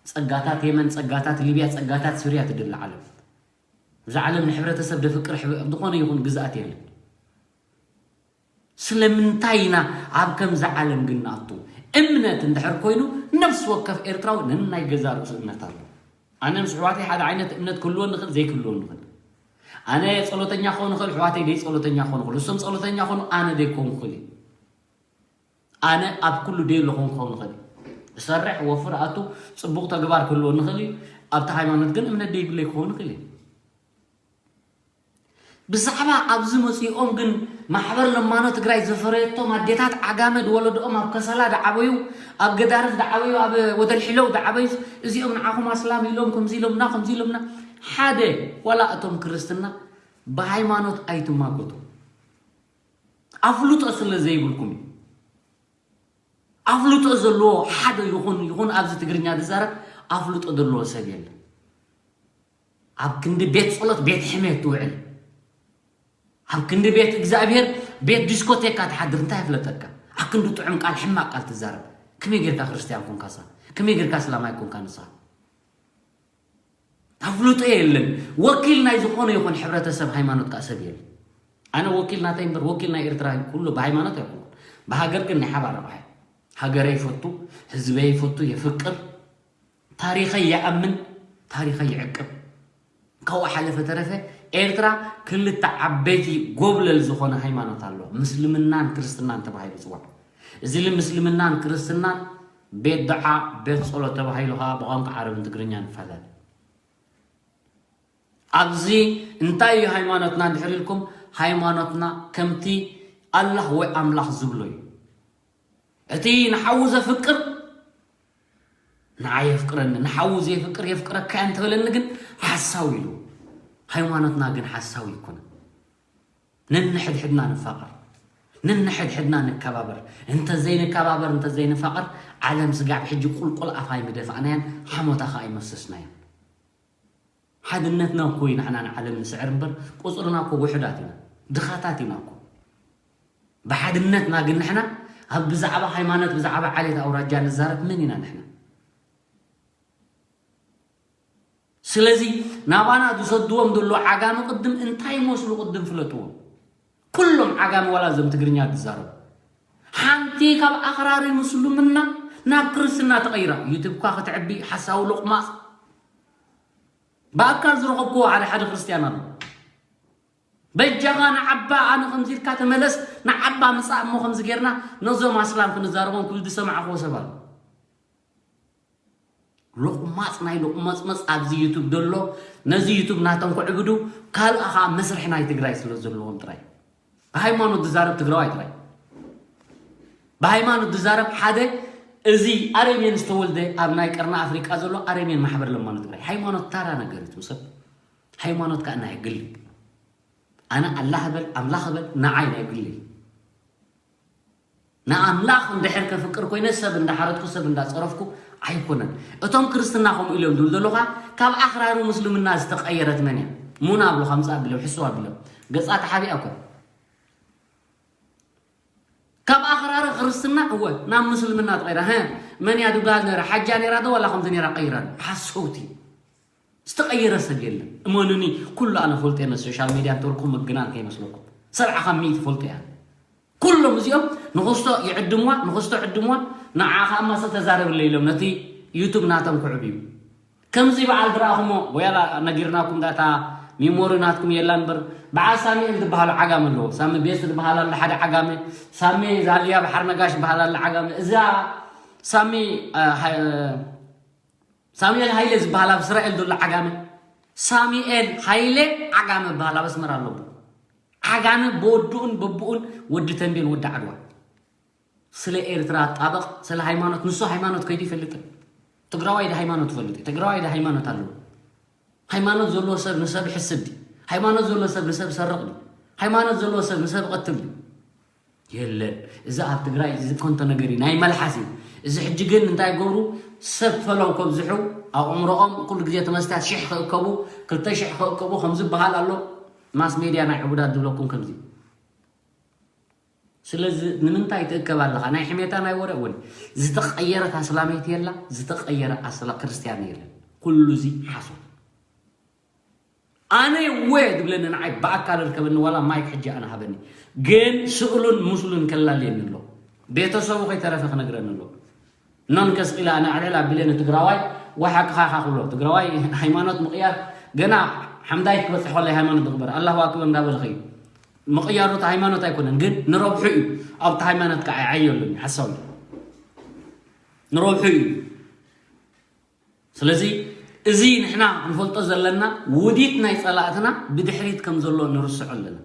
ጸጋታት የመን፣ ጸጋታት ሊብያ፣ ጸጋታት ሱርያ ትደሊ ዓለም። እዛ ዓለም ንሕብረተሰብ ደፍቅር ሕብ-፣ ዝኾነ ይኹን ግዝኣት የለን። ስለምንታይ ኢና ኣብ ከምዚ ዓለም ግን ንኣቱ? እምነት እንድሕር ኮይኑ ነፍሲ ወከፍ ኤርትራዊ ነናይ ገዛ ርእሱ እምነት ኣሎ። ኣነ ምስ ኣሕዋተይ ሓደ ዓይነት እምነት ክህልወኒ ይኽእል፣ ዘይክህልወኒ ይኽእል። ኣነ ጸሎተኛ ክኸውን ይኽእል፣ ኣሕዋተይ ደይ ጸሎተኛ ክኾኑ ይኽእሉ። እሶም ጸሎተኛ ክኾኑ፣ ኣነ ደይኮን ክኽእል እየ። ኣነ ኣብ ኩሉ ደይ ኣለኹን ክኸውን ይኽእል እየ። እሰርሕ፣ ወፍር፣ ኣቱ፣ ጽቡቕ ተግባር ክህልወኒ ይኽእል እዩ። ኣብቲ ሃይማኖት ግን እምነት ደይብለይ ክኸውን ይኽእል እየ። ብዛዕባ ኣብዚ መጺኦም ግን ማሕበር ለማኖ ትግራይ ዘፈረየቶም ኣዴታት ዓጋመ ዝወለድኦም ኣብ ከሰላ ዝዓበዩ፣ ኣብ ገዳርፍ ዝዓበዩ፣ ኣብ ወደልሒለው ዝዓበዩ፣ እዚኦም ንዓኹም ኣስላም ኢሎም ከምዚ ኢሎምና፣ ከምዚ ኢሎምና። ሓደ ዋላ እቶም ክርስትና ብሃይማኖት ኣይትማጎቱ። ኣፍልጦ ስለ ዘይብልኩም እዩ። ኣፍልጦ ዘለዎ ሓደ ይኹን፣ ይኹን ኣብዚ ትግርኛ ዝዛረብ ኣፍልጦ ዘለዎ ሰብ የለን። ኣብ ክንዲ ቤት ጸሎት ቤት ሕሜት ትውዕል፣ ኣብ ክንዲ ቤት እግዚኣብሔር ቤት ዲስኮቴካ ትሓድር፣ እንታይ የፍለጠካ? ኣብ ክንዲ ጥዑም ቃል ሕማቅ ቃል ትዛረብ። ከመይ ጌርካ ክርስትያን ኮንካ ንስኻ? ከመይ ጌርካ እስላማይ ኮንካ ንስኻ? ኣፍልጦ የለን። ወኪል ናይ ዝኾነ ይኹን ሕብረተሰብ ሃይማኖት ከኣ ሰብ የለን። ኣነ ወኪል ናተይ እምበር ወኪል ናይ ኤርትራ ኩሉ ብሃይማኖት ኣይኮንኩን። ብሃገር ግን ናይ ሓባር ረብሓ። ሃገረይ ይፈቱ፣ ህዝበይ ይፈቱ፣ የፍቅር፣ ታሪኸይ ይኣምን፣ ታሪኸይ ይዕቅብ። ካብኡ ሓለፈ ተረፈ ኤርትራ ክልተ ዓበይቲ ጎብለል ዝኾነ ሃይማኖት ኣለዋ። ምስልምናን ክርስትናን ተባሂሉ ይጽዋዕ። እዚ ምስልምናን ክርስትናን ቤት ዱዓ፣ ቤት ጸሎት ተባሂሉ ከኣ ብቋንቋ ዓረብን ትግርኛን ይፈላለ። ኣብዚ እንታይ እዩ ሃይማኖትና እንድሕር ኢልኩም፣ ሃይማኖትና ከምቲ ኣላህ ወይ ኣምላኽ ዝብሎ እዩ። እቲ ንሓዉ ዘፍቅር ንዓይ የፍቅረኒ፣ ንሓዉ ዘየፍቅር የፍቅረካ እየ እንተበለኒ ግን ሓሳዊ ኢሉ። ሃይማኖትና ግን ሓሳዊ ኣይኮነን። ነንሕድሕድና ንፋቐር፣ ነንሕድሕድና ንከባበር። እንተዘይንከባበር፣ እንተዘይንፋቐር፣ ዓለም ስጋብ ሕጂ ቁልቁል ኣፋ ኣይምደፋእናያን፣ ሓሞታ ኸኣ ኣይመሰስናያን። ሓድነትና እኮ እዩ ንሕና ንዓለም ንስዕር እምበር፣ ቁጽርና እኮ ውሑዳት ኢና፣ ድኻታት ኢና እኮ። ብሓድነትና ግን ንሕና ኣብ ብዛዕባ ሃይማኖት፣ ብዛዕባ ዓሌት ኣውራጃ ንዛረብ መን ኢና ንሕና? ስለዚ ናባና ዝሰድዎም ዘሎ ዓጋመ ቅድም እንታይ ይመስሉ ቅድም ፍለጥዎም። ኩሎም ዓጋመ ዋላ እዞም ትግርኛ ዝዛረቡ። ሓንቲ ካብ ኣኽራሪ ምስልምና ናብ ክርስትና ተቐይራ። ዩቱብኳ ክትዕቢ ሓሳዊ ሎቕማጽ። ብኣካል ዝረኸብክዎ ሓደ ሓደ ክርስትያን ኣሎ። በጃኻ ንዓባ ኣነ ከምዚ ኢልካ ተመለስ፣ ንዓባ ምጻእ እሞ ከምዚ ጌርና ነዞም ኣስላም ክንዛረቦም ክብል ዝሰማዕክዎ ሰብ ኣሎ። ሎቕማጽ ናይ ሎቕመጽመጽ ኣብዚ ዩቱብ ዘሎ፣ ነዚ ዩቱብ ናቶም ክዕብዱ፣ ካልእ ኸኣ መስርሒ ናይ ትግራይ ስለ ዘለዎም ጥራይ። ብሃይማኖት ዝዛረብ ትግራዋይ ጥራይ። ብሃይማኖት ዝዛረብ ሓደ እዚ ኣረሜን ዝተወልደ ኣብ ናይ ቀርኒ ኣፍሪቃ ዘሎ ኣረሜን ማሕበር ለማኖ ትግራይ። ሃይማኖት ታራ ነገር እዩ ትውሰድ። ሃይማኖት ከኣ ናይ ግሊ። ኣነ ኣላህ በል፣ ኣምላኽ በል፣ ንዓይ ናይ ግሊ። ንኣምላኽ እንድሕር ከፍቅር ኮይነ ሰብ እንዳሓረድኩ ሰብ እንዳጸረፍኩ ኣይኮነን። እቶም ክርስትና ከምኡ ኢሎም ዝብሉ ዘለኹ ካብ ኣኽራሪ ምስልምና ዝተቐየረት መን እያ? ሙና ኣብሉ ከምጻ ኣቢሎም፣ ሕስዋ ኣቢሎም። ገጻ ተሓቢኣ እኮ። ካብ ኣኽራሪ ክርስትና እወ ናብ ምስልምና ተቐይራ። ሀ፣ መን እያ ድብሃል ነይራ? ሓጃ ነይራ ዶ ዋላ ከምዚ ነይራ ቀይራ? ሓሰውቲ። ዝተቐየረ ሰብ የለን። እመኑኒ፣ ኩሉ ኣነ ፈልጦ እየ፣ ነዚ ሶሻል ሚድያ እንተበልኩም ምግናን ከይመስለኩም። ሰብዓ ካብ ሚእቲ ፈልጦ እየ። ኩሎም እዚኦም ንኽስቶ ይዕድምዋ፣ ንኽስቶ ዕድምዋ፣ ንዓ ኸኣ ማሰ ተዛረብለይ ኢሎም ነቲ ዩቱብ ናቶም ክዕብዩ። ከምዚ በዓል ዝረኣኹሞ፣ ወያላ ነጊርናኩም ዳታ ሚሞሪ ናትኩም የላ እምበር፣ በዓል ሳሙኤል ዝበሃሉ ዓጋመ ኣለዎ። ሳሚ ቤስ ዝበሃል ኣሎ ሓደ ዓጋመ፣ ሳሚ ዛልያ በሓር ነጋሽ ዝበሃል ኣሎ ዓጋመ። እዛ ሳሚ፣ አ፣ ሃ-፣ ሳሙኤል ሃይለ ዝበሃል ኣብ እስራኤል ዘሎ ዓጋመ፣ ሳሙኤል ሃይለ ዓጋመ ዝበሃል ኣብ ኣስመራ ኣሎ። ዓጋመ ብወድኡን በብኡን ወዲ ተንቤን ወዲ ዓድዋ። ስለ ኤርትራ ጣበቕ፣ ስለ ሃይማኖት፣ ንሱ ሃይማኖት ከይዱ ይፈልጥን። ትግራዋይ ዶ ሃይማኖት ይፈልጥ እዩ? ትግራዋይ ዶ ሃይማኖት ኣለዎ? ሃይማኖት ዘለዎ ሰብ ንሰብ ይሕስድ ድዩ? ሃይማኖት ዘለዎ ሰብ ንሰብ ይሰርቕ ድዩ? ሃይማኖት ዘለዎ ሰብ ንሰብ ይቐትል ድዩ? የለን። እዚ ኣብ ትግራይ እዚ ኮንቶ ነገር እዩ፣ ናይ መልሓስ እዩ። እዚ ሕጂ ግን እንታይ ይገብሩ? ሰብ ፈለው ከብዝሑ፣ ኣእምሮኦም ኩሉ ግዜ እቲ መስትያት ሽሕ ክእከቡ፣ ክልተ ሽሕ ክእከቡ ከም ዝበሃል ኣሎ። ማስ ሜድያ ናይ ዕቡዳት ዝብለኩም ከምዚ። ስለዚ ንምንታይ ትእከብ ኣለኻ? ናይ ሕሜታ ናይ ወረ እውን። ዝተቐየረት ኣስላመይቲ የላ፣ ዝተቐየረ ኣስላ ክርስትያን የለን። ኩሉ እዚ ሓሶት። ኣነ እወ ዝብለኒ ንዓይ ብኣካል ርከበኒ፣ ዋላ ማይክ ሕጂ ኣነ ሃበኒ። ግን ስእሉን ምስሉን ከላልየኒ ኣሎ። ቤተሰቡ ከይተረፈ ክነግረኒ ኣሎ። ኖን ከስቂላ ኣነ ኣልዕል ኣቢለ ንትግራዋይ ወይ ሓቅኻ ኢኻ ክብሎ። ትግራዋይ ሃይማኖት ምቕያር ገና ሓምዳይት ክበጽሕ ከሎ ሃይማኖት ዝቕበር ኣላሁ ኣክበር እንዳበለ ኸዩ። ምቕያሩ እቲ ሃይማኖት ኣይኮነን፣ ግን ንረብሑ እዩ። ኣብቲ ሃይማኖት ከዓ ይዓየሉን እዩ፣ ሓሳዊ እዩ። ንረብሑ እዩ። ስለዚ እዚ ንሕና ክንፈልጦ ዘለና ውዲት ናይ ጸላእትና ብድሕሪት ከም ዘሎ ንርስዖ ኣለና።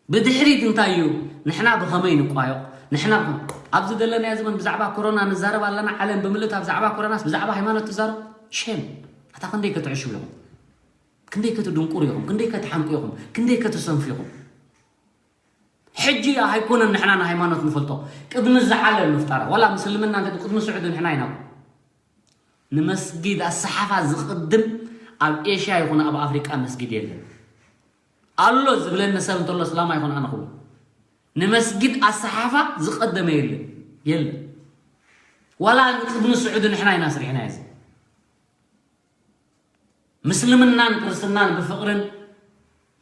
ብድሕሪት እንታይ እዩ? ንሕና ብኸመይ ንቋየቕ? ንሕና ብኸ-፣ ኣብዚ ዘለናዮ ዘመን ብዛዕባ ኮሮና ንዛረብ ኣለና። ዓለም ብምልእታ ብዛዕባ ኮሮናስ ብዛዕባ ሃይማኖት ትዛረብ? ሼም። ኣታ ክንደይ ከትዕሽው ኢኹም? ክንደይ ከትድንቁር ኢኹም? ክንደይ ከትሓምቁ ኢኹም? ክንደይ ከትሰንፉ ኢኹም? ሕጂ ኣይኮነን ንሕና ንሃይማኖት ንፈልጦ። ቅድሚ እዚ ዓለም ንፍጣራ። ዋላ ምስልምና እንተ ቅድሚ ስዑዲ ንሕና ኢና። ንመስጊድ ኣሰሓፋ ዝቕድም ኣብ ኤሽያ ይኹን ኣብ ኣፍሪቃ መስጊድ የለን። ኣሎ ዝብለኒ ሰብ እንተሎ እስላም ኣይኮን ኣነ ክብል። ንመስጊድ ኣሰሓፋ ዝቐደመ የለን። የለን። ዋላ ንቅድሚ ስዑዲ ንሕና ኢና ስሪሕና እዚ። ምስልምናን ክርስትናን ብፍቕርን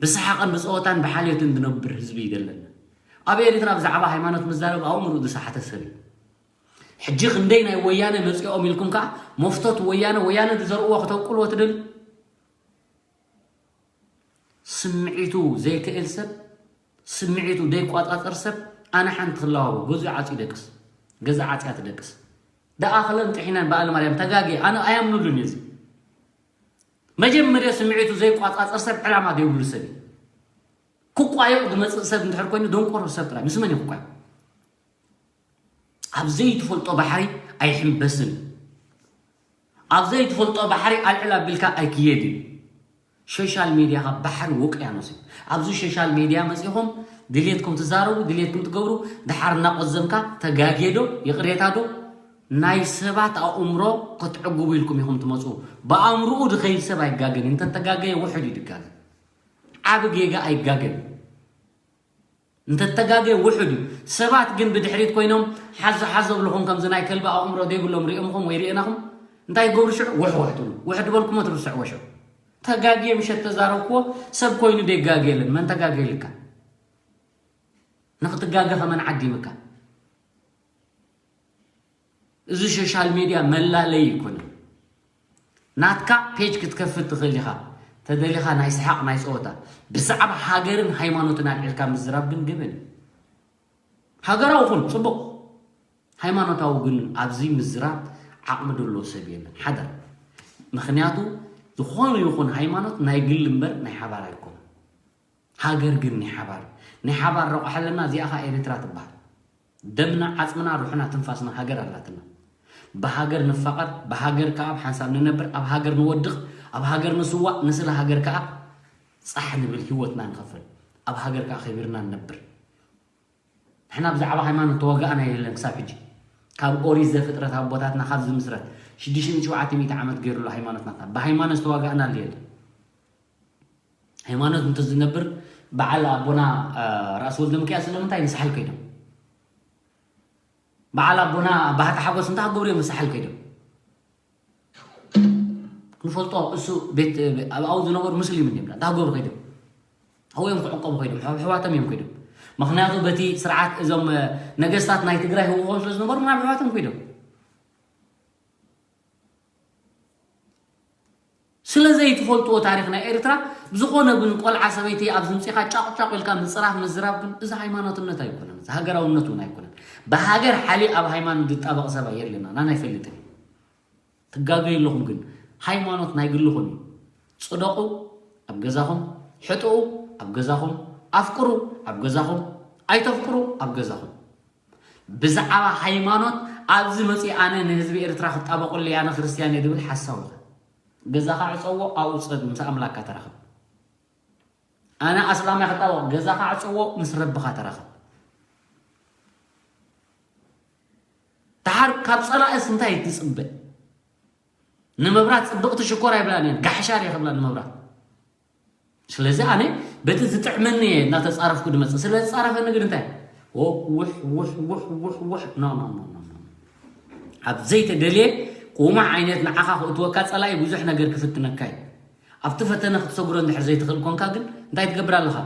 ብሰሓቕን ብጸወታን ብሓልዮትን ዝነብር ህዝቢ እዩ ዘለና። ኣብ ኤርትራ ብዛዕባ ሃይማኖት ምዛረብ ኣእምሮኡ ዝሰሓተ ሰብ እዩ። ሕጂ ክንደይ ናይ ወያነ መጺኦም ኢልኩም ከኣ መፍቶት ወያነ፣ ወያነ ዝዘርእዎ ክተብቁልዎ ትደልዩ? ስምዒቱ ዘይክእል ሰብ፣ ስምዒቱ ዘይቋጻጸር ሰብ ኣነ ሓንቲ ክለዋወ ገዝኡ ዓጽዩ ደቅስ፣ ገዛ ዓጽያ ትደቅስ። ደኣ ክለን ጥሒነን በኣል ማርያም ተጋጌ ኣነ ኣያምኑሉን እዩ እዚ። መጀመርያ ስምዒቱ ዘይቋጻጸር ሰብ ዕላማ ዘይብሉ ሰብ እዩ። ክቋየቕ ዝመጽእ ሰብ እንድሕር ኮይኑ ደንቆሮ ሰብ ጥራይ ምስ መን እዩ ክቋየቕ? ኣብ ዘይትፈልጦ ባሕሪ ኣይሕምበስን። ኣብ ዘይትፈልጦ ባሕሪ ኣልዕል ኣቢልካ ኣይክየድን። ሶሻል ሚድያ ካብ ባሕሪ ውቅያኖስ እዩ። ኣብዚ ሶሻል ሚድያ መጺኹም ድሌትኩም ትዛረቡ፣ ድሌትኩም ትገብሩ፣ ድሓር እናቆዘምካ ተጋግየ ዶ ይቕሬታ ዶ ናይ ሰባት ኣእምሮ ክትዕግቡ ኢልኩም ኢኹም ትመጹ። ብኣእምሮኡ ድኸይድ ሰብ ኣይጋገን። እንተተጋገየ ውሑድ እዩ ድጋገ። ዓቢ ጌጋ ኣይጋገን። እንተተጋገየ ውሑድ እዩ። ሰባት ግን ብድሕሪት ኮይኖም ሓዞ ሓዞ ብልኹም ከምዚ ናይ ከልቢ ኣእምሮ ዘይብሎም ሪኦምኹም ወይ ሪእናኹም እንታይ ገብሩ ሽዑ ውሕ ውሕ ትብሉ። ውሕ ድበልኩሞ ትርስዕዎ ሽዑ። ተጋግየ ምሸት ተዛረብክዎ ሰብ ኮይኑ ደይጋገየለን። መን ተጋገየልካ? ንኽትጋገ ከመን ዓዲምካ? እዚ ሶሻል ሚድያ መላለይ ኣይኮነን። ናትካ ፔጅ ክትከፍት ትኽእል ኢኻ። ተደሊኻ ናይ ሰሓቕ ናይ ጸወታ ብዛዕባ ሃገርን ሃይማኖትን ኣልዒልካ ምዝራብ ግን ገበን እዩ። ሃገራዊ ኹን ጽቡቕ፣ ሃይማኖታዊ ግን ኣብዚ ምዝራብ ዓቕሚ ደሎ ሰብ የለን። ሓደር። ምኽንያቱ ዝኾነ ይኹን ሃይማኖት ናይ ግል እምበር ናይ ሓባር ኣይኮነን። ሃገር ግን ናይ ሓባር፣ ናይ ሓባር ረቑሓ ኣለና። እዚኣ ኸኣ ኤርትራ ትበሃል። ደምና ዓጽምና ሩሕና ትንፋስና ሃገር ኣላትና። ብሃገር ንፋቐር፣ ብሃገር ከኣ ኣብ ሓንሳብ ንነብር፣ ኣብ ሃገር ንወድቕ፣ ኣብ ሃገር ንስዋእ፣ ንስለ ሃገር ከኣ ጻሕ ንብል ህይወትና ንኸፍል፣ ኣብ ሃገር ከኣ ከቢርና ንነብር። ንሕና ብዛዕባ ሃይማኖት ተዋጋእና የለን ክሳብ ሕጂ። ካብ ኦሪት ዘፍጥረት ኣቦታትና ካብ ዝምስረት ሽዱሽተ ሚእቲ ሸውዓተ ሚእቲ ዓመት ገይሩ ኣሎ ሃይማኖት ናትና። ብሃይማኖት ዝተዋጋእና ኣሎ የለን። ሃይማኖት እንተ ዝነብር በዓል ኣቦና ራእሲ ወልደ ሚካኤል ስለምንታይ ንሳሕል ከይዶም? በዓል ኣቦና ባህታ ሓጎስ እንታይ ክገብሩ እዮም ንሳሕል ከይዶም? ክንፈልጦ እሱ ቤት ኣብኡ ዝነበሩ ሙስሊም እዮም እንታይ ክገብሩ ከይዶም? ኣብኡ እዮም ክዕቀቡ ከይዶም፣ ኣሕዋቶም እዮም ከይዶም። ምኽንያቱ በቲ ስርዓት እዞም ነገስታት ናይ ትግራይ ህውኾም ስለ ዝነበሩ ናብ ኣሕዋቶም ከይዶም። ስለ ዘይትፈልጥዎ ታሪኽ ናይ ኤርትራ ብዝኾነ ግን ቆልዓ ሰበይቲ ኣብ ዝምፅኻ ጫቕጫቕ ኢልካ ምፅራፍ ምዝራብ ግን እዚ ሃይማኖትነት ኣይኮነን፣ እዚ ሃገራውነት እውን ኣይኮነን። ብሃገር ሓሊ ኣብ ሃይማኖት ዝጣበቕ ሰብ የለና፣ ናና ኣይፈልጥን። ትጋገዩ ኣለኹም ግን ሃይማኖት ናይ ግልኹም እዩ። ፅደቑ ኣብ ገዛኹም፣ ሕጥኡ ኣብ ገዛኹም፣ ኣፍቅሩ ኣብ ገዛኹም፣ ኣይተፍቅሩ ኣብ ገዛኹም። ብዛዕባ ሃይማኖት ኣብዚ መፂእ ኣነ ንህዝቢ ኤርትራ ክጣበቁለይ ኣነ ክርስትያን እየ ድብል ሓሳዊ ኢኻ። ገዛኻ ዕፀዎ ኣብኡ ፅበብ ምስ ኣምላካ ተራኸብ። ኣነ ኣስላማይ ክጣበቅ ገዛኻ ዕፀዎ ምስ ረብኻ ተራኸብ። ደሓር ካብ ፀላእስ እንታይ ትፅበ? ንመብራት ፅብቅቲ ሽኮር ኣይብላን እየን ጋሕሻር እየ ክብላ ንመብራት። ስለዚ ኣነ በቲ ዝጥዕመኒ እየ እናተፃረፍኩ ድመፅእ። ስለ ዝፃረፈኒ ግን እንታይ ውሕ ውሕ ውሕ ውሕ ውሕ ኖ ኖ ኖ ኖ ኖ። ኣብ ዘይተደልየ ከምኡ ዓይነት ንዓኻ ክእትወካ ፀላኢ ብዙሕ ነገር ክፍትነካ እዩ። ኣብቲ ፈተነ ክትሰግሮ እንድሕር ዘይትኽእል ኮንካ ግን እንታይ ትገብር ኣለኻ?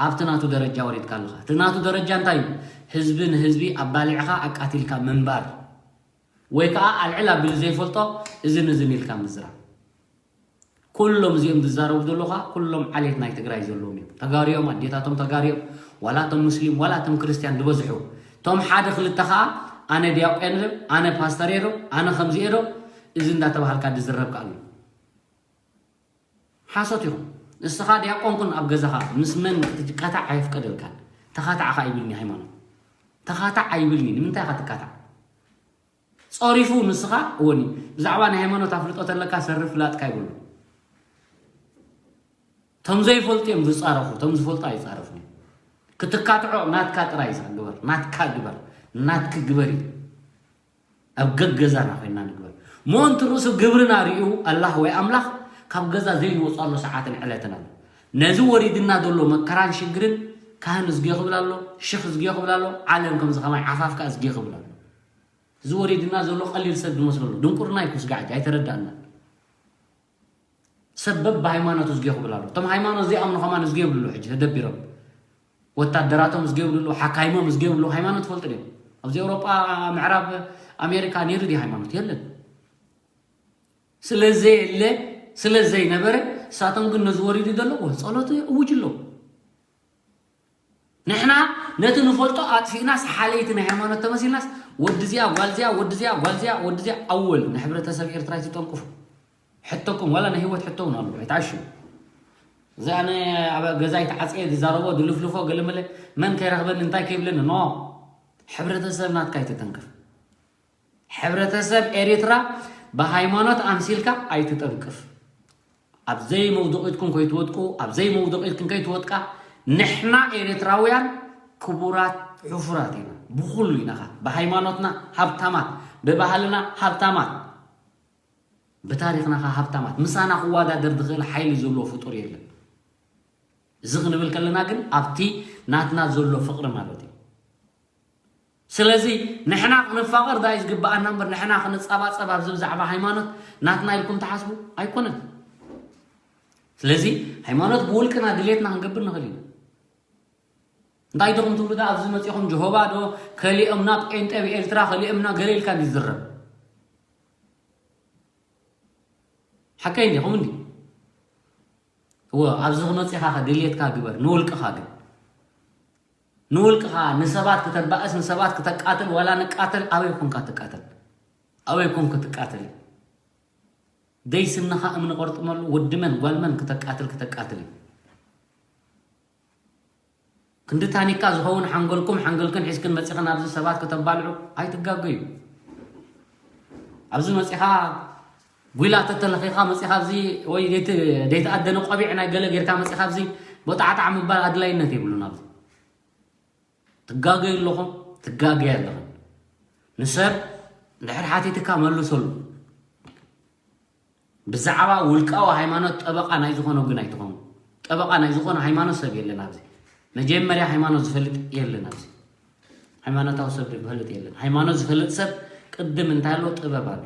ኣብቲ ናቱ ደረጃ ወሪድካ ኣለኻ። እቲ ናቱ ደረጃ እንታይ እዩ? ህዝቢ ንህዝቢ ኣባሊዕኻ ኣቃቲልካ ምንባር ወይ ከዓ ኣልዕል ኣቢሉ ዘይፈልጦ እዝን እዝን ኢልካ ምዝራብ። ኩሎም እዚኦም ዝዛረቡ ዘለዉ ከዓ ኩሎም ዓሌት ናይ ትግራይ ዘለዎም እዮም። ተጋሩ እዮም፣ ኣዴታቶም ተጋሩ እዮም። ዋላ እቶም ሙስሊም ዋላ እቶም ክርስትያን ዝበዝሑ። እቶም ሓደ ክልተ ከዓ ኣነ ዲያቆን እየ ዶ፣ ኣነ ፓስተር እየ ዶ፣ ኣነ ከምዚ እየ ዶ፣ እዚ እንዳተባሃልካ ዝዝረብ ከዓ ኣሎ። ሓሶት ኢኹም። ንስኻ ዲያቆን ኩን ኣብ ገዛኻ ምስ መን ክትቃታዕ ኣይፍቀደልካን። ተኻታዕ ኸዓ ይብልኒ ሃይማኖት። ተኻታዕ ኣይብልኒ። ንምንታይ ኢኻ ትካታዕ? ጸሪፉ ንስኻ እወኒ ብዛዕባ ናይ ሃይማኖት ኣፍልጦ ተለካ ሰርፍ ፍላጥካ ይብሉ። እቶም ዘይፈልጡ እዮም ዝጻረፉ፣ እቶም ዝፈልጡ ኣይጻረፉን እዮም። ክትካትዖ ናትካ ጥራይ ኢኻ ግበር፣ ናትካ ግበር፣ ናትኪ ግበሪ። ኣብ ገገዛና ኮይና ንግበር። ምእንቲ ርእሱ ግብርና ርእዩ ኣላህ ወይ ኣምላኽ ካብ ገዛ ዘይንወፅኣሉ ሰዓትን ዕለትን ኣሎ። ነዚ ወሪድና ዘሎ መከራን ሽግርን ካህን እዝግዮ ክብል ኣሎ፣ ሽኽ እዝግዮ ክብል ኣሎ፣ ዓለም ከምዚ ከማይ ዓፋፍካ እዝግዮ ክብል ኣሎ። እዚ ወሪድና ዘሎ ቀሊል ሰብ ዝመስለሉ ድንቁርና እዩ። ኩስጋዕ ኣይተረዳእና። ሰብ በብሃይማኖቱ እዝግዮ ክብል ኣሎ። እቶም ሃይማኖት ዘይኣምኑ ከማን እዝግዮ ይብሉ ሕጂ ተደቢሮም። ወታደራቶም እዝግዮ ይብሉ ኣለዉ፣ ሓካይሞም እዝግዮ ይብሉ ኣለዉ። ሃይማኖት ትፈልጡ ድዮም? ኣብዚ ኤውሮጳ፣ ምዕራብ ኣሜሪካ ነይሩ ድዩ ሃይማኖት? የለን። ስለ ዘየለ፣ ስለ ዘይነበረ፣ እሳቶም ግን ነዚ ወሪዱ ዘሎ፣ ወ-፣ ጸሎት እውጅ ኣለዉ። ንሕና ነቲ ንፈልጦ ኣጥፊእናስ ሓለይቲ ናይ ሃይማኖት ተመሲልናስ ወዲ እዚኣ ጓል እዚኣ ወዲ እዚኣ ጓል እዚኣ ወዲ እዚኣ ኣወል ንሕብረተሰብ ኤርትራ ኣይትጠንቅፉ። ሕቶኩም ዋላ ናይ ህይወት ሕቶ እውን ኣሎ ኣይትዓሹ። እዚ ኣነ ኣብ ገዛይ ተዓፅየ ዝዛረቦ ድልፍልፎ ገለመለ መን ከይረኽበኒ እንታይ ከይብለኒ ኖ። ሕብረተሰብ ናትካ ኣይትተንክፍ። ሕብረተሰብ ኤርትራ ብሃይማኖት ኣምሲልካ ኣይትጠንቅፍ። ኣብ ዘይመውደቂትኩም ከይትወድቁ፣ ኣብ ዘይመውደቂትኩም ከይትወድቃ፣ ንሕና ኤርትራውያን ክቡራት ሕፉራት ኢና። ብኹሉ ኢና ኸዓ። ብሃይማኖትና ሃብታማት፣ ብባህልና ሃብታማት፣ ብታሪኽና ኸዓ ሃብታማት። ምሳና ክወዳደር ዝኽእል ሓይሊ ዘለዎ ፍጡር የለን። እዚ ክንብል ከለና ግን ኣብቲ ናትና ዘሎ ፍቕሪ ማለት እዩ። ስለዚ ንሕና ክንፋቐር ዳኣ እዩ ዝግብኣና እምበር፣ ንሕና ክንጸባጸብ ኣብዚ ብዛዕባ ሃይማኖት ናትና ኢልኩም ትሓስቡ ኣይኮነን። ስለዚ ሃይማኖት ብውልቅና ድሌትና ክንገብር ንኽእል ኢና። እንታይ ዲኹም ትብሉ ዳኣ ኣብዚ መጺኹም ጀሆባ ዶ ከሊኦም ናብ ጴንጤ ብኤርትራ ከሊኦም ናብ ገለ ኢልካ እንዲ ዝዝረብ። ሓቀይ እንዲኹም እንዲ? እወ፣ ኣብዚ ክመጺኻ ከ ድልየትካ ግበር፣ ንውልቅኻ ግን። ንውልቅኻ፣ ንሰባት ክተባእስ፣ ንሰባት ክተቃትል፣ ዋላ ንቃተል፣ ኣበይ ኮንካ ትቃተል? ኣበይ ኮንክ ትቃተል? ደይ ስንኻ እምኒ ቆርጥመሉ፣ ወዲ መን፣ ጓል መን ክተቃትል፣ ክተቃትል እዩ። ክንዲ ታኒካ ዝኸውን ሓንጎልኩም፣ ሓንጎልክን ሒዝክን መጺኽን ኣብዚ ሰባት ከተባልዑ ኣይትጋገዩ። ኣብዚ መጺኻ ጒላ ተተለኺኻ መጺኻ ኣብዚ ወይ ደይቲ-፣ ደይተኣደነ ቆቢዕ ናይ ገለ ጌርካ መጺኻ ኣብዚ ቦጣዕጣዕ ምባል ኣድላይነት የብሉን። ኣብዚ ትጋገዩ ኣለኹም፣ ትጋገያ ኣለኽን። ንሰብ እንድሕር ሓቲትካ መልሰሉ። ብዛዕባ ውልቃዊ ሃይማኖት ጠበቓ ናይ ዝኾነ ግን ኣይትኾኑ። ጠበቓ ናይ ዝኾነ ሃይማኖት ሰብ የለን ኣብዚ። መጀመርያ ሃይማኖት ዝፈልጥ የለን ኣብዚ። ሃይማኖታዊ ሰብ ዝፈልጥ የለን። ሃይማኖት ዝፈልጥ ሰብ ቅድም እንታይ ኣሎ? ጥበብ ኣሎ።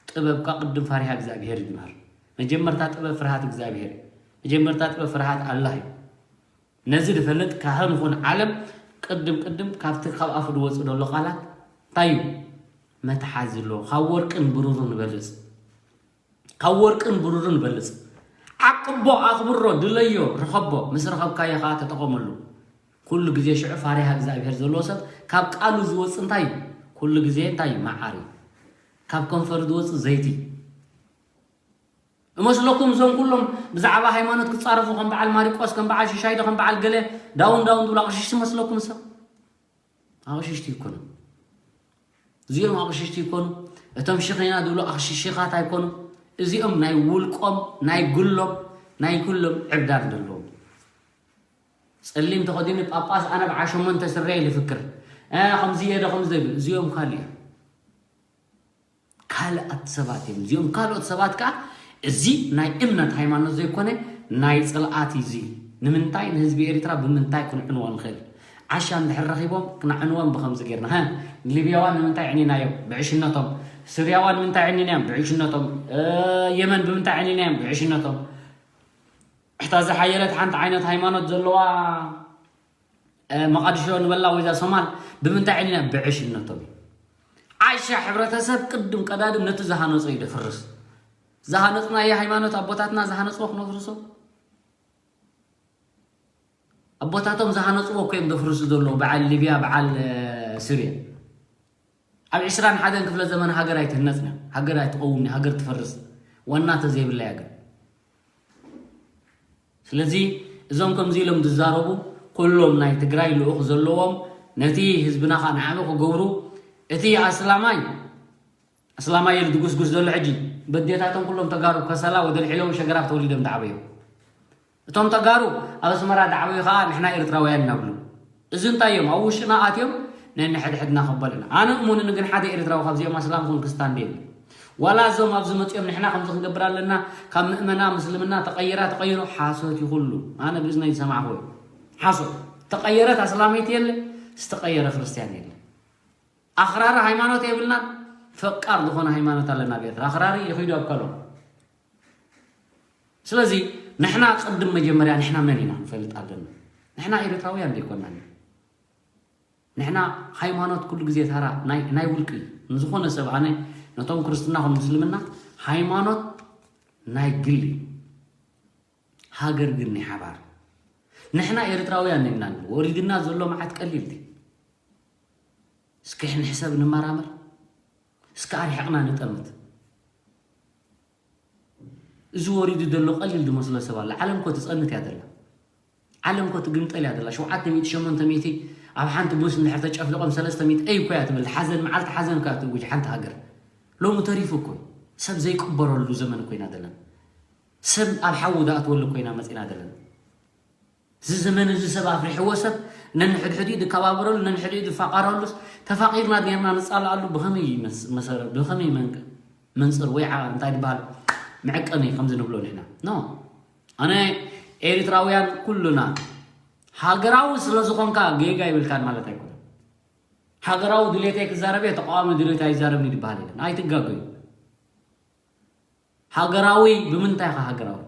ጥበብ ከኣ ቅድም ፈሪሃ እግዚኣብሄር ይጅምር። መጀመርታ ጥበብ ፍርሃት እግዚኣብሄር እዩ። መጀመርታ ጥበብ ፍርሃት ኣላህ እዩ። ነዚ ዝፈልጥ ካህን ይኹን ዓለም ቅድም ቅድም ካብቲ ካብ ኣፉ ዝወጽእ ዘሎ ቃላት እንታይ እዩ? መትሓዚ ኣሎ። ካብ ወርቅን ብሩርን ይበልጽ። ካብ ወርቅን ብሩርን ይበልጽ። ዓቅቦ፣ ኣኽብሮ፣ ድለዮ፣ ርኸቦ። ምስ ረኸብካዮ ኸዓ ተጠቐመሉ። ኩሉ ግዜ ሽዑ ፋሪሃ እግዚኣብሄር ዘለዎ ሰብ ካብ ቃሉ ዝወጽእ እንታይ እዩ? ኩሉ ግዜ እንታይ እዩ? መዓር እዩ። ካብ ከንፈሩ ዝወጽእ ዘይቲ እዩ። እመስለኩም እዞም ኩሎም ብዛዕባ ሃይማኖት ክጻረፉ ከም በዓል ማሪቆስ፣ ከም በዓል ሽሻይዶ፣ ከም በዓል ገለ ዳውን ዳውን ዝብሉ ኣቕሽሽቲ መስለኩም ሰብ? ኣቕሽሽቲ ይኮኑ። እዚኦም ኣቕሽሽቲ ይኮኑ። እቶም ሽኺና ዝብሉ ኣቕሽሽኻት ኣይኮኑ። እዚኦም ናይ ውልቆም፣ ናይ ግሎም፣ ናይ ኩሎም ዕብዳር ዘለዎም። ጸሊም ተኸዲኑ ጳጳስ ኣነ ብዓል ሸሞንተ ስረ ኢሉ ይፍክር። እ፣ ከምዚ እየ ዶ ከምዚ ዘይብል። እዚኦም ካልእ እዮም። ካልኣት ሰባት እዮም። እዚኦም ካልኦት ሰባት ከኣ እዚ ናይ እምነት ሃይማኖት ዘይኮነ ናይ ጽልኣት እዩ። እዚ ንምንታይ ንህዝቢ ኤርትራ ብምንታይ ክንዕንዎ ንኽእል? ዓሻ እንድሕር ረኺቦም ክነዕንዎም ብኸምዚ ጌርና። ሀ፣ ሊብያዋን ንምንታይ ዕኒናዮም? ብዕሽነቶም። ስርያዋን ንምንታይ ዕኒናዮም? ብዕሽነቶም። እ፣ የመን ብምንታይ ዕኒናዮም? ብዕሽነቶም። እታ ዝሓየለት ሓንቲ ዓይነት ሃይማኖት ዘለዋ፣ እ፣ መቓድሾ ንበላ ወይ እዛ ሶማል ብምንታይ ዕኒና? ብዕሽነቶም እዩ። ዓሻ ሕብረተሰብ ቅድም ቀዳድም ነቲ ዝሃነጾ እዩ ደፍርስ። ዝሃነጽናዮ ሃይማኖት ኣቦታትና ዝሃነጽዎ ክነፍርሶ? ኣቦታቶም ዝሃነጽዎ እኮ እዮም ደፍርሱ ዘለዉ፣ በዓል ሊብያ፣ በዓል፣ እ፣ ስርያ። ኣብ ዕስራን ሓደን ክፍለ ዘመን ሃገር ኣይትህነጽን እያ፣ ሃገር ኣይትቐውምን እያ፣ ሃገር ትፈርስ፣ ዋና ተዘይብላ እያ ግን። ስለዚ እዞም ከምዚ ኢሎም ዝዛረቡ ኩሎም ናይ ትግራይ ልኡኽ ዘለዎም ነቲ ህዝብና ኸኣ ንዓቢ ክገብሩ፣ እቲ ኣስላማይ፣ ኣስላማይ ኢሉ ድጉስጉስ ዘሎ ሕጂ በዴታቶም ኩሎም ተጋሩ ከሰላ ወደልሒሎም ሸገራብ ተወሊዶም ዝዓበዩ። እቶም ተጋሩ ኣብ ኣስመራ ዝዓበዩ ኸኣ ንሕና ኤርትራውያን እናብሉ። እዚ እንታይ እዮም? ኣብ ውሽጥና ኣትዮም ነንሕድሕድና ከበልዑና። ኣነ እሙንን ግን ሓደ ኤርትራዊ ካብዚኦም ኣስላም ኹን ክስታን የለን። ዋላ እዞም ኣብዚ መጺኦም ንሕና ከምዚ ክንገብር ኣለና፣ ካብ ምእመና ምስልምና ተቐይራ ተቐይሩ፣ ሓሶት እዩ ኩሉ። ኣነ ብእዝነይ ዝሰማዕኩዎ እዩ። ሓሶት። ተቐየረት ኣስላመይቲ የለ፣ ዝተቐየረ ክርስትያን የለ። ኣኽራሪ ሃይማኖት የብልናን፣ ፈቃር ዝኾነ ሃይማኖት ኣለና ኣብ ኤርትራ። ኣኽራሪ ይኺዱ ኣብ ከሎም። ስለዚ ንሕና ቅድም መጀመርያ ንሕና መን ኢና ክንፈልጥ ኣለና። ንሕና ኤርትራውያን ዘይኮናን። ንሕና ሃይማኖት ኩሉ ግዜ ታራ ናይ፣ ናይ ውልቂ እዩ። ንዝኾነ ሰብ ኣነ ነቶም ክርስትና ኹን ምስልምና ሃይማኖት ናይ ግሊ እዩ። ሃገር ግን ናይ ሓባር። ንሕና ኤርትራውያን ኢና ንብል። ወሪድና ዘሎ መዓት ቀሊል ድዩ? እስኪ ንሕሰብ ንመራመር። እስኪ ኣርሒቕና ንጠምት። እዚ ወሪዱ ዘሎ ቀሊል ዝመስሎ ሰብ ኣሎ። ዓለም እኮ ትጸንት እያ ዘላ። ዓለም እኮ ትግምጠል እያ ዘላ። ሸውዓተ ሚእቲ፣ ሸሞንተ ሚእቲ ኣብ ሓንቲ ቡስ እንድሕር ተጨፍሊቖም ሰለስተ ሚእቲ እይ እኮ እያ ትብል። ሓዘን መዓልቲ ሓዘን እኮ እያ ትእውጅ ሓንቲ ሃገር። ሎሚ ተሪፉ እኮ እዩ። ሰብ ዘይቅበረሉ ዘመን እኮ ኢና ዘለና። ሰብ ኣብ ሓዊ ዝኣትወሉ ኮይና መፂና ዘለና። እዚ ዘመን እዚ ሰብ ኣፍሪሕዎ፣ ሰብ ነንሕድሕዲኡ ዝከባበረሉ፣ ነንሕድኡ ዝፋቐረሉስ፣ ተፋቒርና ኔርና ንፃልኣሉ ብኸመይ መስ- መሰረት፣ ብኸመይ መንቀ- መንፅር ወይ ዓ- እንታይ ዝበሃል መዐቀኒ ከምዚ ንብሎ ንሕና ኖ። ኣነ ኤርትራውያን ኩሉና ሃገራዊ ስለ ዝኾንካ ጌጋ ይብልካን ማለት ኣይኮነን። ሃገራዊ ድሌተይ ክዛረብ እየ፣ ተቃዋሚ ድሌት ኣይዛረብን ይበሃል የለን። ኣይትጋገዩ። ሃገራዊ ብምንታይ ኢኻ ሃገራዊ?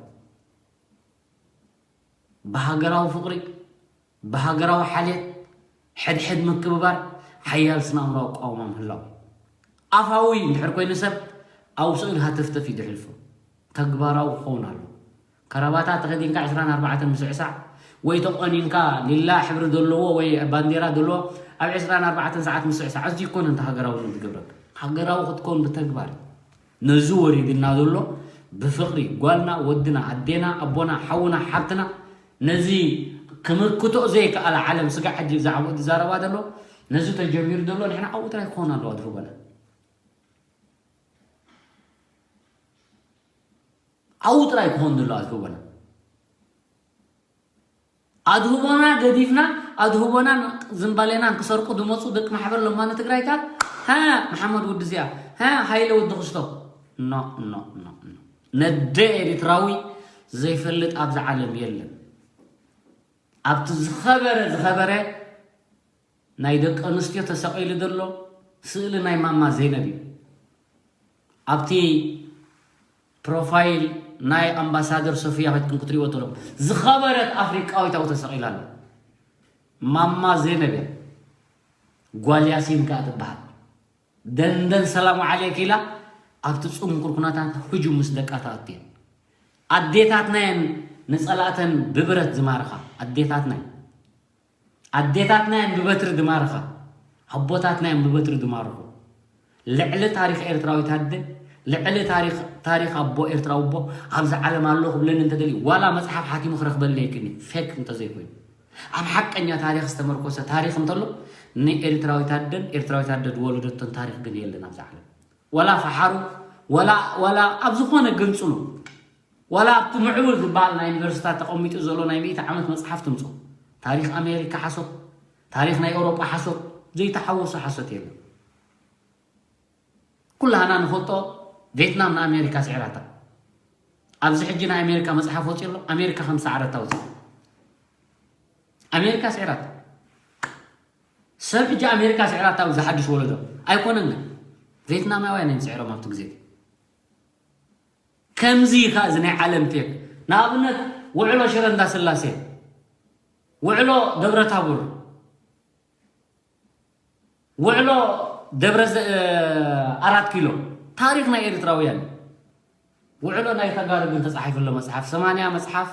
ብሃገራዊ ፍቕሪ፣ ብሃገራዊ ሓልየት፣ ሕድሕድ ምክብባር፣ ሓያል ስነ ኣእምሮኣዊ ኣቃውማ ምህላው። ኣፋዊ እንድሕር ኮይኑ ሰብ ኣብ ስእሊ ሃተፍተፍ እዩ ዘሕልፎ። ተግባራዊ ክኸውን ኣሎ። ከረባታ ተኸዲንካ ዕስራን ኣርባዕተን ምስዕሳዕ ወይ ተቆኒንካ ሊላ ሕብሪ ዘለዎ ወይ ባንዴራ ዘለዎ ኣብ ዕስራን ኣርባዕተን ሰዓት ምስዕሳዕ ኣዝዩ ይኮነ እንተ ሃገራዊ ዝገብረካ። ሃገራዊ ክትኮን ብተግባር እዩ። ነዚ ወሪድና ዘሎ ብፍቕሪ ጓልና ወድና ኣዴና ኣቦና ሓውና ሓብትና ነዚ ክምክቶ ዘይከኣለ ዓለም ስጋዕ ሕጂ ብዛዕባኡ ዝዛረባ ዘሎ ነዚ ተጀሚሩ ዘሎ ንሕና ኣብኡ ጥራይ ክኾን ኣለዋ ዝህበና ኣብኡ ጥራይ ክኾን ዘሎ ኣድህቦና ኣድህቦና ገዲፍና ኣድህቦናን ዝንባሌናን ክሰርቁ ዝመፁ ደቂ ማሕበር ለማኒ ትግራይ ከ ሃ መሓመድ ወዲ እዚኣ ሃ ሃይለ ወዲ ክስቶ ኖ ኖ ኖ ኖ ነደ ኤሪትራዊ ዘይፈልጥ ኣብዚ ዓለም የለን ኣብቲ ዝኸበረ ዝኸበረ ናይ ደቂ ኣንስትዮ ተሰቒሉ ዘሎ ስእሊ ናይ ማማ ዜነብ እዩ ኣብቲ ፕሮፋይል ናይ ኣምባሳደር ሶፊያ ከድኩም ክትሪእዎ ተለኩም ዝኸበረት ኣፍሪቃዊት ኣብኡ ተሰቒላ ኣላ ማማ ዜነብ እያ ጓል ያሲን ከኣ ትበሃል ደንደን ሰላሙ ዓለይክ ኢላ ኣብቲ ጽንኩር ኩነታት ህጁም ምስ ደቃ ተኣትየን ኣዴታትና እየን ንጸላእተን ብብረት ዝማርኻ ኣዴታትና እየን ኣዴታትና እየን ብበትሪ ዝማርኻ ኣቦታትና እየን ብበትሪ ዝማርኹ ልዕሊ ታሪኽ ኤርትራዊት ኣደ ልዕሊ ታሪኽ ታሪኽ ኣቦ ኤርትራዊ ኣቦ ኣብዚ ዓለም ኣሎ ክብለኒ እንተደልዩ ዋላ መጽሓፍ ሓቲሙ ክረኽበለይ ክኒ ፌክ እንተዘይኮይኑ ኣብ ሓቀኛ ታሪኽ ዝተመርኮሰ ታሪኽ እንተሎ ንኤርትራዊት ኣደን ኤርትራዊት ኣደ ዝወለደቶን ታሪኽ ግን የለን ኣብዚ ዓለም ዋላ ፈሓሩ ዋላ ዋላ ኣብ ዝኾነ ገንጽሉ ዋላ ኣብቲ ምዕቡል ዝበሃል ናይ ዩኒቨርሲታት ተቐሚጡ ዘሎ ናይ ሚእቲ ዓመት መጽሓፍ ትምጹ ታሪኽ ኣሜሪካ ሓሶት ታሪኽ ናይ ኤውሮጳ ሓሶት ዘይተሓወሶ ሓሶት የለን ኩላህና ንፈልጦ ቬትናም ንኣሜሪካ ስዒራታ ኣብዚ ሕጂ ናይ ኣሜሪካ መጽሓፍ ወፂ ኣሎ ኣሜሪካ ከም ሰዓረታ ወፂ ኣሜሪካ ስዒራታ ሰብ ሕጂ ኣሜሪካ ስዒራታ ኣብዚ ሓድሽ ወለዶ ኣይኮነን ግን ቬትናማውያን እዮም ስዒሮም ኣብቲ ግዜ ከምዚ እዩ ከዓ እዚ ናይ ዓለም ፌክ ንኣብነት ውዕሎ ሽረ እንዳስላሴ ውዕሎ ደብረ ታቦር ውዕሎ ደብረ ኣራት ኪሎ ታሪክ ናይ ኤርትራውያን ውዕሎ ናይ ተጋሩ ግን ተፃሒፉ ኣሎ መፅሓፍ ሰማንያ መፅሓፍ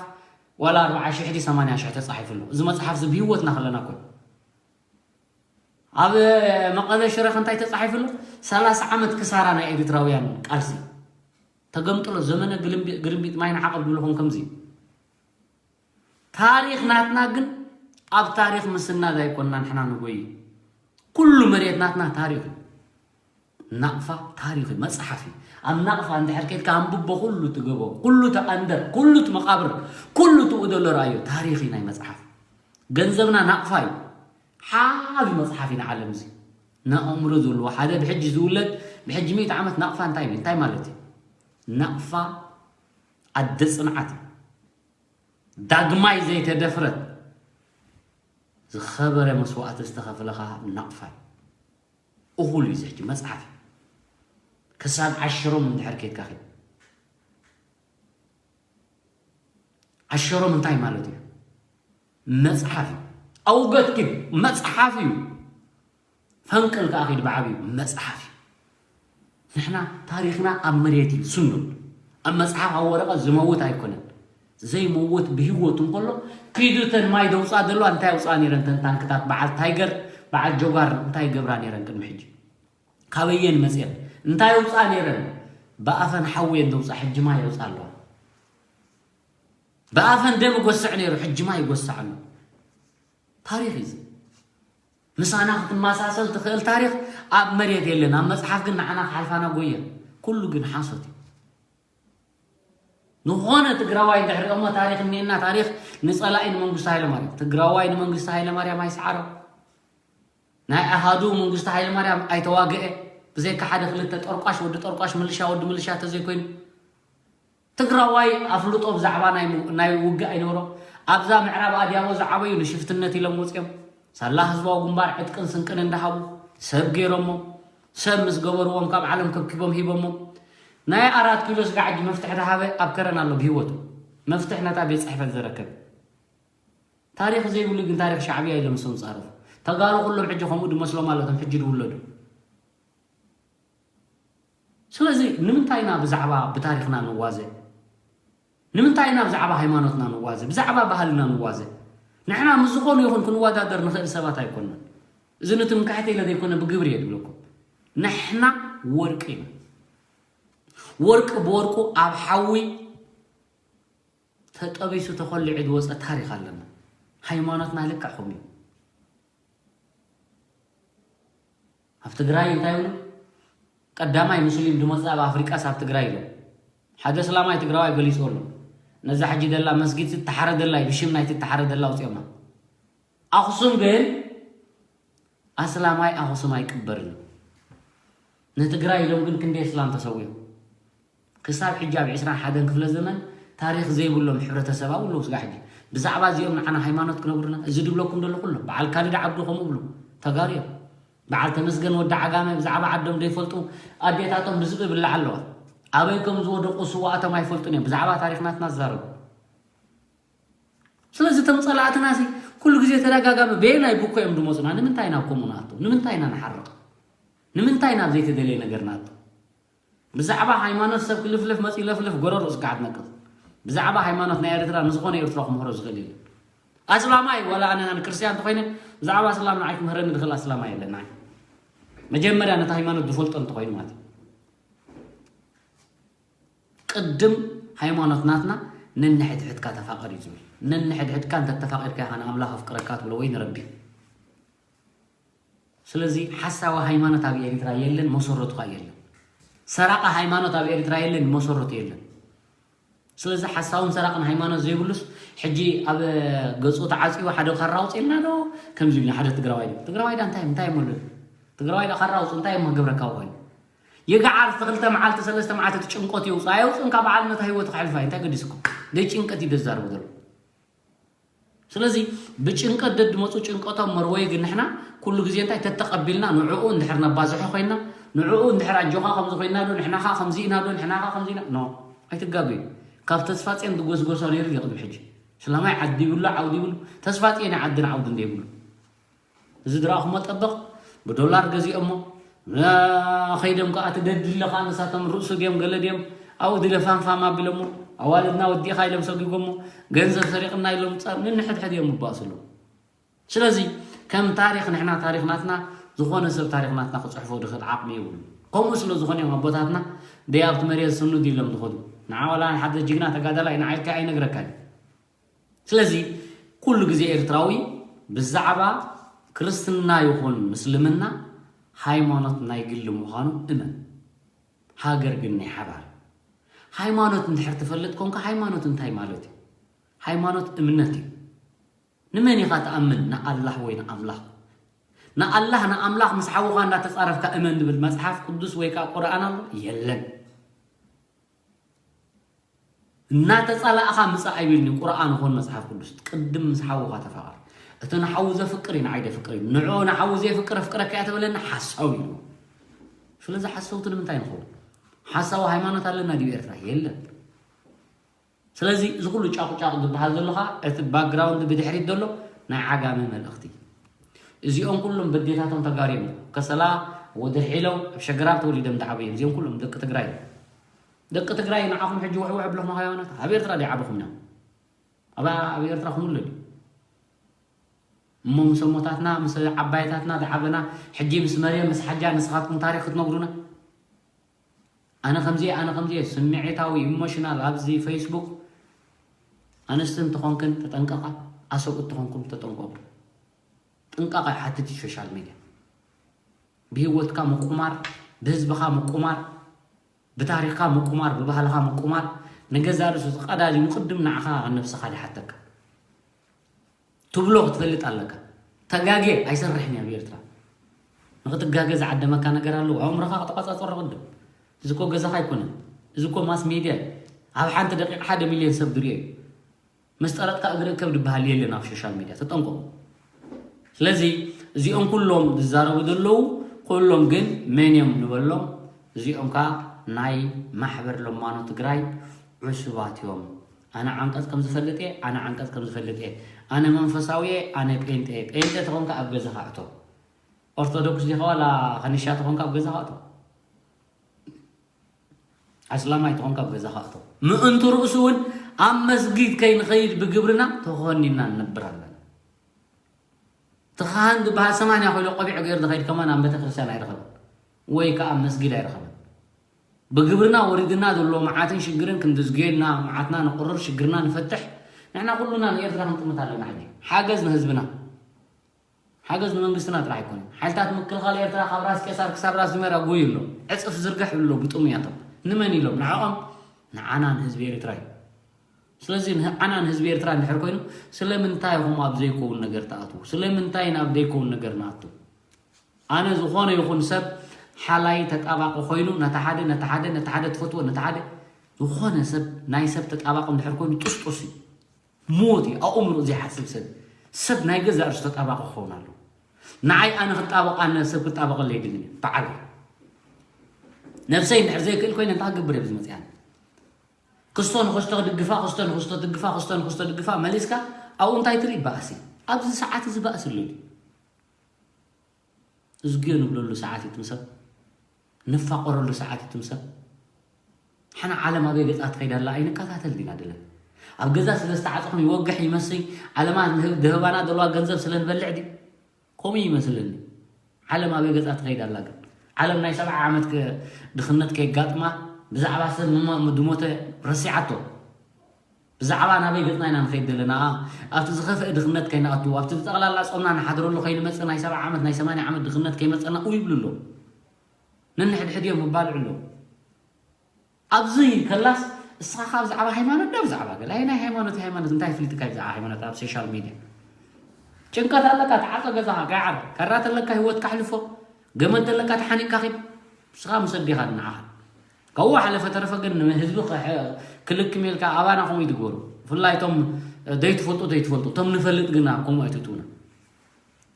ዋላ ኣርባዓ ሽሕ ዲ ሰማንያ ሽሕ ተፃሒፉ ኣሎ እዚ መፅሓፍ እዚ ብህይወትና ከለና ኮን ኣብ መቐለ ሽረኽ እንታይ ተፃሒፉ ኣሎ ሰላሳ ዓመት ክሳራ ናይ ኤርትራውያን ቃልሲ ተገምጥሎ ዘመነ ግልምቢጥ ማይ ንዓቐብ ዝብልኹም ከምዚ ታሪኽ ናትና ግን ኣብ ታሪኽ ምስናድ ኣይኮንና ንሕና ንጎይ ኩሉ መሬት ናትና ታሪኽ ናቕፋ ታሪኽ መፅሓፍ እዩ ኣብ ናቕፋ እንድሕር ከድካ ኣንብቦ ኩሉ ትገቦ ኩሉ ተኣንደር ኩሉ ትመቓብር ኩሉ ትኡ ዘሎ ረኣዮ ታሪኽ ናይ መፅሓፍ ገንዘብና ናቕፋ እዩ ሓቢ መፅሓፍ እዩ ንዓለም እዚ ንኣእምሮ ዘለዎ ሓደ ብሕጂ ዝውለድ ብሕጂ ሚእቲ ዓመት ናቕፋ እንታይ እንታይ ማለት እዩ ናቕፋ ኣደ ፅንዓት እዩ ዳግማይ ዘይተደፍረት ዝኸበረ መስዋእቲ ዝተኸፍለ ከዓ ናቕፋ እዩ። እኹል እዩ እዚ ሕጂ መፅሓፍ እዩ። ክሳብ ዓሽሮም እንድሕር ኬድካ ኺድ ዓሽሮም እንታይ ማለት እዩ? መፅሓፍ እዩ። ኣውገት ኪድ መፅሓፍ እዩ። ፈንቅል ከዓ ኺድ ብዓብዩ መፅሓፍ እዩ። ንሕና ታሪኽና ኣብ መሬት እዩ ስኑድ። ኣብ መፅሓፍ ኣብ ወረቐት ዝመውት ኣይኮነን። ዘይመውት ብህይወቱ እንከሎ ኪዱ ተን ማይ ደውፃ ዘለዋ እንታይ ኣውፅኣ ነይረን ተን ታንክታት በዓል ታይገር በዓል ጆጋር እንታይ ይገብራ ነይረን ቅድሚ ሕጂ ካበየን መፅየን እንታይ ኣውፅኣ ነይረን ብኣፈን ሓዊ እየን ዘውፅኣ ሕጂ ማይ የውፅኣ ኣለዋ ብኣፈን ደም ይጎስዕ ነይሩ ሕጂ ማይ ይጎስዕ ኣሎ ታሪኽ እዩ ምሳና ክትመሳሰል ትኽእል ታሪኽ ኣብ መሬት የለን ኣብ መፅሓፍ ግን ንዓና ክሓልፋና ጎየ ኩሉ ግን ሓሶት እዩ ዝኾነ ትግራዋይ እንድሕር እሞ ታሪኽ እኒኤና፣ ታሪኽ ንፀላኢ ንመንግስቱ ሃይለማርያም። ትግራዋይ ንመንግስቱ ሃይለማርያም ኣይሰዓሮ። ናይ ኣሃዱ መንግስቱ ሃይለማርያም ኣይተዋግአ። ብዘይካ ሓደ ክልተ ጠርቋሽ፣ ወዲ ጠርቋሽ፣ ምልሻ፣ ወዲ ምልሻ ተዘይኮይኑ ትግራዋይ ኣፍልጦ ብዛዕባ ናይ ሙ-፣ ናይ ውግእ ኣይነበሮ። ኣብዛ ምዕራብ ኣድያቦ ዝዓበዩ ንሽፍትነት ኢሎም ወፂኦም። ሳላ ህዝባዊ ግንባር ዕጥቅን ስንቅን እንዳሃቡ ሰብ ገይሮሞ፣ ሰብ ምስ ገበርዎም ካብ ዓለም ከብኪቦም ሂቦሞ። ናይ ኣራት ኪሎ ስጋዕ ሕጂ መፍትሕ ዝሃበ ኣብ ከረን ኣሎ ብህይወቱ። መፍትሕ ነታ ቤት ጽሕፈት ዘረከበ። ታሪኽ ዘይብሉ ግን ታሪኽ ሻዕብያ ኢሎም ዝሰምጻረፉ። ተጋሩ ኩሎም ሕጂ ከምኡ ድመስሎም ኣሎ፣ እቶም ሕጂ ድውለዱ። ስለዚ ንምንታይ ኢና ብዛዕባ ብታሪኽና ንዋዘ? ንምንታይ ኢና ብዛዕባ ሃይማኖትና ንዋዘ? ብዛዕባ ባህልና ንዋዘ? ንሕና ምስ ዝኾኑ ይኹን ክንወዳደር ንኽእል ሰባት ኣይኮንና። እዚ ንትምክሕቲ ኢለ ዘይኮነ ብግብሪ እየ ዝብለኩም። ንሕና ወርቂ ኢና። ወርቂ ብወርቁ ኣብ ሓዊ ተጠቢሱ ተኾሊዑ ዝወፀ ታሪኽ ኣለና። ሃይማኖትና ልክዕ ከምኡ እዩ። ኣብ ትግራይ እንታይ ይብሉ? ቀዳማይ ሙስሊም ድመፅእ ኣብ ኣፍሪቃስ ኣብ ትግራይ ኢሎም። ሓደ እስላማይ ትግራዋይ ገሊፁ ኣሎ። ነዛ ሕጂ ደላ መስጊድ ትተሓረደላ እዩ፣ ብሽም ናይቲ ትተሓረደላ ኣውፂኦማ። ኣኽሱም ግን ኣስላማይ ኣኽሱም ኣይቅበርን። ንትግራይ ኢሎም ግን ክንደይ እስላም ተሰዊኦም። ክሳብ ሕጂ ኣብ ዕስራን ሓደን ክፍለ ዘመን ታሪኽ ዘይብሎም ሕብረተሰብ ኣብኡ ኣለዉ። ስጋ ሕጂ ብዛዕባ እዚኦም ንዓና ሃይማኖት ክነግሩና፣ እዚ ድብለኩም ደሎ ኩሎም በዓል ካልድ ዓብዱ ከምኡ ብሉ፣ ተጋሩ እዮም። በዓል ተመስገን ወዲ ዓጋመ ብዛዕባ ዓዶም ዘይፈልጡ፣ ኣዴታቶም ብዝብኢ ብላዕ ኣለዋ። ኣበይ ከም ዝወደቁ ስዋኣቶም ኣይፈልጡን እዮም። ብዛዕባ ታሪኽ ናትና ዝዛረቡ። ስለዚ እቶም ጸላእትና ሲ ኩሉ ግዜ ተደጋጋሚ በየናይ ብኮ እዮም ድመጹና? ንምንታይ ናብ ከምኡ ንኣቱ? ንምንታይ ኢና ንሓርቕ? ንምንታይ ናብ ዘይተደለየ ነገር ንኣቱ? ብዛዕባ ሃይማኖት ሰብ ክልፍልፍ መጺኡ ለፍልፍ፣ ጎረሮ እስካዕ ትነቅጽ። ብዛዕባ ሃይማኖት ናይ ኤርትራ ንዝኾነ ኤርትራ ክምህሮ ዝኽእል የለን። ኣስላማይ ዋላ ኣነ፣ ኣነ ክርስትያን እንተኾይነ ብዛዕባ እስላም ንዓይ ክምህረኒ ዝኽእል ኣስላማይ የለን። ንዓይ መጀመርያ ነቲ ሃይማኖት ዝፈልጦ እንተኾይኑ ማለት እዩ። ቅድም ሃይማኖት ናትና ነንሕድሕድካ ተፋቀር እዩ ዝብል። ነንሕድሕድካ እንተተፋቂርካ ኢኻ ንኣምላኽ ኣፍቅረካ ትብሎ ወይ ንረቢ። ስለዚ ሓሳዊ ሃይማኖት ኣብ ኤርትራ የለን፣ መሰረቱ ኸኣ የለን። ሰራቂ ሃይማኖት ኣብ ኤርትራ የለን፣ መሰረቱ የለን። ስለዚ ሓሳውን ሰራቅን ሃይማኖት ዘይብሉስ ሕጂ ኣብ ገጹ ተዓጽዩ ሓደ ካራ ኣውጽእልና ዶ ከምዚ ኢልና ሓደ ትግራዋይ ዶ? ትግራዋይ ዳ እንታይ፣ እንታይ እሞ ኣሎ? ትግራዋይ ዳ ካራ ኣውጽእ እንታይ እሞ ክገብረካ ኮይኑ? ይግዓር ክልተ መዓልቲ ሰለስተ መዓልቲ እቲ ጭንቀት የውጽእ ኣየውጽእን ካብ በዓል ነታ ህይወቱ ከሕልፋ እዩ። እንታይ ገዲስኩም? ደይ ጭንቀት እዩ ደዛርቡ ዘሎ። ስለዚ ብጭንቀት ደድመፁ ጭንቀቶም መርወይ ግን ንሕና ኩሉ ግዜ እንታይ ተተቐቢልና ንዕኡ እንድሕር ነባዝሖ ኮይና ንዕኡ እንድሕር ኣጆኻ ከምዚ ኮይና ዶ ንሕና ኸ ከምዚ ኢና ዶ ንሕና ኸ ከምዚ ኢና ኖ ኣይትጋገዩ። ካብ ተስፋ ፅዮን ዝጎስጎሶ ነይሩ ድዩ ቅድሚ ሕጂ? ስለማይ ዓዲ ይብሉ ዓውዲ ይብሉ ተስፋ ፅዮን ዓድን ዓውዲ እንደ ይብሉ እዚ ዝረኣኹሞ ጠበቕ ብዶላር ገዚኦሞ ከይዶም ከዓ ትደድለ ከዓ ንሳቶም ርእሱ ድዮም ገለ ድዮም ኣብኡ ድለ ፋንፋም ኣቢሎሞ ኣዋልድና ወዲእኻ ኢሎም ሰጊጎሞ ገንዘብ ሰሪቕና ኢሎም ፃ- ንንሕድሕድ እዮም ይባእሱ ኣለዉ። ስለዚ ከም ታሪኽ ንሕና ታሪኽ ናትና ዝኾነ ሰብ ታሪኽ ናትና ክፅሕፎ ድኽእል ዓቕሚ የብሉ። ከምኡ ስለ ዝኾነ እዮም ኣቦታትና ደይ ኣብቲ መሬት ስኑድ ኢሎም ዝኸዱ። ንዓ ዋላ ሓደ ጅግና ተጋዳላይ ንዓይካ ኣይነግረካን እዩ። ስለዚ ኩሉ ግዜ ኤርትራዊ ብዛዕባ ክርስትና ይኹን ምስልምና ሃይማኖት ናይ ግሊ ምዃኑ እመን። ሃገር ግን ናይ ሓባር። ሃይማኖት እንድሕር ትፈልጥ ኮንካ ሃይማኖት እንታይ ማለት እዩ? ሃይማኖት እምነት እዩ። ንመን ኢኻ ትኣምን? ንኣላህ ወይ ንኣምላኽ? ንኣላህ ንኣምላኽ ምስ ሓውኻ እንዳተጻረፍካ እመን ዝብል መጽሓፍ ቅዱስ ወይ ከኣ ቁርኣን ኣሎ? የለን። እናተጻላእኻ ምጻእ ኣይብልኒ ቁርኣን ኾን መጽሓፍ ቅዱስ። ቅድም ምስ ሓውኻ ተፋቐር። እቲ ንሓዉ ዘፍቅር እዩ ንዓይ ዘፍቅር እዩ። ንዑ ንሓዉ ዘየፍቅር ኣፍቅረካ እያ ተበለኒ ሓሳዊ እዩ። ስለዚ ሓሰውቲ ንምንታይ ንኸውን? ሓሳዊ ሃይማኖት ኣለና ድዩ ኤርትራ? የለን። ስለዚ እዚ ኩሉ ጫቑጫቕ ዝበሃል ዘሎ ኸዓ እቲ ባክግራውንድ ብድሕሪት ዘሎ ናይ ዓጋመ መልእኽቲ። እዚኦም ኩሎም በዴታቶም ተጋርዮም ከሰላ ወድርሒለው ኣብ ሸግራብ ተወሊዶም ዝዓበዩ እዚኦም ኩሎም ደቂ ትግራይ እዮም። ደቂ ትግራይ ንዓኹም ሕጂ ውሕውሕ ብለኹም ሃይማኖት ኣብ ኤርትራ ድዓበኹም ኢና። ኣብ ኣብ ኤርትራ ክምለድ እዩ። እሞ ምስ ኣሞታትና ምስ ዓባይታትና ዝዓበና ሕጂ ምስ መርየም ምስ ሓጃ ንስኻትኩም ታሪኽ ክትነግሩና ኣነ ከምዚ ኣነ ከምዚ ስምዒታዊ ኢሞሽናል ኣብዚ ፌስቡክ ኣንስቲ እንትኾንክን ተጠንቀቓ ኣሰብኡት ትኾንኩም ተጠንቀቑ ጥንቃቐ ይሓትት እዩ ሶሻል ሚድያ ብህይወትካ ምቁማር ብህዝብኻ ምቁማር ብታሪኽካ ምቁማር ብባህልኻ ምቁማር ንገዛእ ርእሱ ቀዳዲሙ ቅድም ንዓኻ ነብስኻ ይሓተካ። ትብሎ ክትፈልጥ ኣለካ። ተጋጌ ኣይሰርሕን እዩ ኣብ ኤርትራ። ንኽትጋገ ዝዓደመካ ነገር ኣለዎ። ኣእምሮኻ ክትቆጻጸሮ ቅድም። እዚ እኮ ገዛኻ ኣይኮነን። እዚ እኮ ማስ ሜድያ እዩ። ኣብ ሓንቲ ደቂቕ ሓደ ሚልዮን ሰብ ዝርእዮ እዩ። ምስ ጠረጥካ እግሪ እከብ ዝበሃል የለን ኣብ ሶሻል ሜድያ። ተጠንቀቑ። ስለዚ እዚኦም ኩሎም ዝዛረቡ ዘለዉ፣ ኩሎም ግን መን እዮም ንበሎም? እዚኦም ከኣ ናይ ማሕበር ለማኖ ትግራይ ዕሱባት እዮም። ኣነ ዓንቀጽ ከም ዝፈልጥ እየ፣ ኣነ ዓንቀጽ ከም ዝፈልጥ እየ። ኣነ መንፈሳዊ እየ፣ ኣነ ጴንጤ እየ። ጴንጤ ተኾንካ ኣብ ገዛኻ እቶ። ኦርቶዶክስ ዲኻ ዋላ ከኒሻ ተኾንካ ኣብ ገዛኻ እቶ። ኣስላማይ ተኾንካ ኣብ ገዛኻ እቶ። ምእንቱ ርእሱ እውን ኣብ መስጊድ ከይንኸይድ ብግብርና ተኾኒና ንነብር ኣለና። እቲ ካህን ዝበሃል ሰማንያ ኪሎ ቆቢዕ ገይሩ ዝኸይድ ከማን ኣብ ቤተክርስትያን ኣይረኸበን ወይ ከዓ ኣብ መስጊድ ኣይረኸበን። ብግብርና ወሪድና ዘሎ መዓትን ሽግርን ክንድዝግየልና፣ መዓትና ንቁርር፣ ሽግርና ንፈትሕ። ንሕና ኩሉና ንኤርትራ ክንጥምት ኣለና። ሕጂ ሓገዝ ንህዝብና፣ ሓገዝ ንመንግስትና ጥራሕ ኣይኮነን። ሓይልታት ምክልኻል ኤርትራ ካብ ራስ ቄሳር ክሳብ ራስ ዙሜራ ጎዩ ኣሎ። ዕጽፍ ዝርግሕ ኣሎ ብጥሙያቶም። ንመን ኢሎም? ንዕኦም? ንዓና ንህዝቢ ኤርትራ እዩ። ስለዚ ንዓና ንህዝቢ ኤርትራ እንድሕር ኮይኑ፣ ስለምንታይ ኢኹም ኣብ ዘይከውን ነገር ትኣትዉ? ስለምንታይ ናብ ዘይከውን ነገር ንኣቱ? ኣነ ዝኾነ ይኹን ሰብ ሓላይ ተጣባቂ ኮይኑ ነቲ ሓደ፣ ነቲ ሓደ፣ ነቲ ሓደ ትፈትዎ፣ ነቲ ሓደ፣ ዝኾነ ሰብ፣ ናይ ሰብ ተጣባቂ እንድሕር ኮይኑ ጥስጡስ እዩ። ሞት እዩ። ኣእምሮ ዘይሓስብ ሰብ፣ ሰብ ናይ ገዛእ ርእሱ ተጣባቂ ክኸውን ኣለዎ። ንዓይ ኣነ ክጣበቕ፣ ኣነ ሰብ ክጣበቐለይ የድልን እዩ። ባዕለይ ነብሰይ እንድሕር ዘይክእል ኮይነ እንታይ ክገብር እየ ብዝመፅኣኒ? ክስቶ ንክስቶ ክድግፋ፣ ክስቶ ንክስቶ ትድግፋ፣ ክስቶ ንክስቶ ትድግፋ መሊስካ ኣብኡ እንታይ ትርኢ? ባእሲ። ኣብዚ ሰዓት እዚ ባእሲ ኣሎ ድዩ? እዝግዮ ንብለሉ ሰዓት እዩ ትምሰል። ንፋቆረሉ ሰዓት እዩ ትምሰል። ሓና ዓለም ኣበይ ገጻ ትኸይድ ኣላ ኣይንከታተል ዲና ድለን? ኣብ ገዛ ስለ ዝተዓጽኹም ይወግሕ ይመስል፣ ዓለማ ንህብ-፣ ድህባና ዘለዋ ገንዘብ ስለ ንበልዕ ድዩ? ከምኡ ይመስለኒ። ዓለም ኣበይ ገጻ ትኸይድ ኣላ ግን? ዓለም ናይ ሰብዓ ዓመት ከ-፣ ድኽነት ከየጋጥማ ብዛዕባ ሰብ ምሞ-፣ ድሞተ ረሲዓቶ። ብዛዕባ ናበይ ገጽና ኢና ንኸይድ ዘለና? ኣብቲ ዝኸፍአ ድኽነት ከይንኣቱ፣ ኣብቲ ብጠቕላላ ጾምና ንሓድረሉ ከይንመጽእ፣ ናይ ሰብዓ ዓመት፣ ናይ ሰማንያ ዓመት ድኽነት ከይመጸና ኡ ይብሉ ኣለዉ። ነንሕድሕድ እዮም ይባልዑ ኣለዉ። ኣብዚ ከላስ እስኻ ካብ ብዛዕባ ሃይማኖት ዶ ብዛዕባ ገለ? ኣይ ናይ ሃይማኖት፣ ሃይማኖት እንታይ ኣፍሊጥካ ብዛዕባ ሃይማኖት ኣብ ሶሻል ሚድያ? ጭንቀት ኣለካ፣ ተዓጾ ገዛኻ፣ ጋዓር። ካራ ተለካ ህይወትካ ኣሕልፎ። ገመድ ተለካ ተሓኒቅካ ኺድ። ንስኻ ምስ ኣዴኻ ንዓኻ። ካብኡ ሓለፈ ተረፈ ግን ንህዝቢ ክሕ-፣ ክልክም ኢልካ ኣባና ከምኡ ይትግበሩ። ብፍላይ እቶም ዘይትፈልጡ ዘይትፈልጡ፣ እቶም ንፈልጥ ግን ኣብ ከምኡ ኣይትእትውና።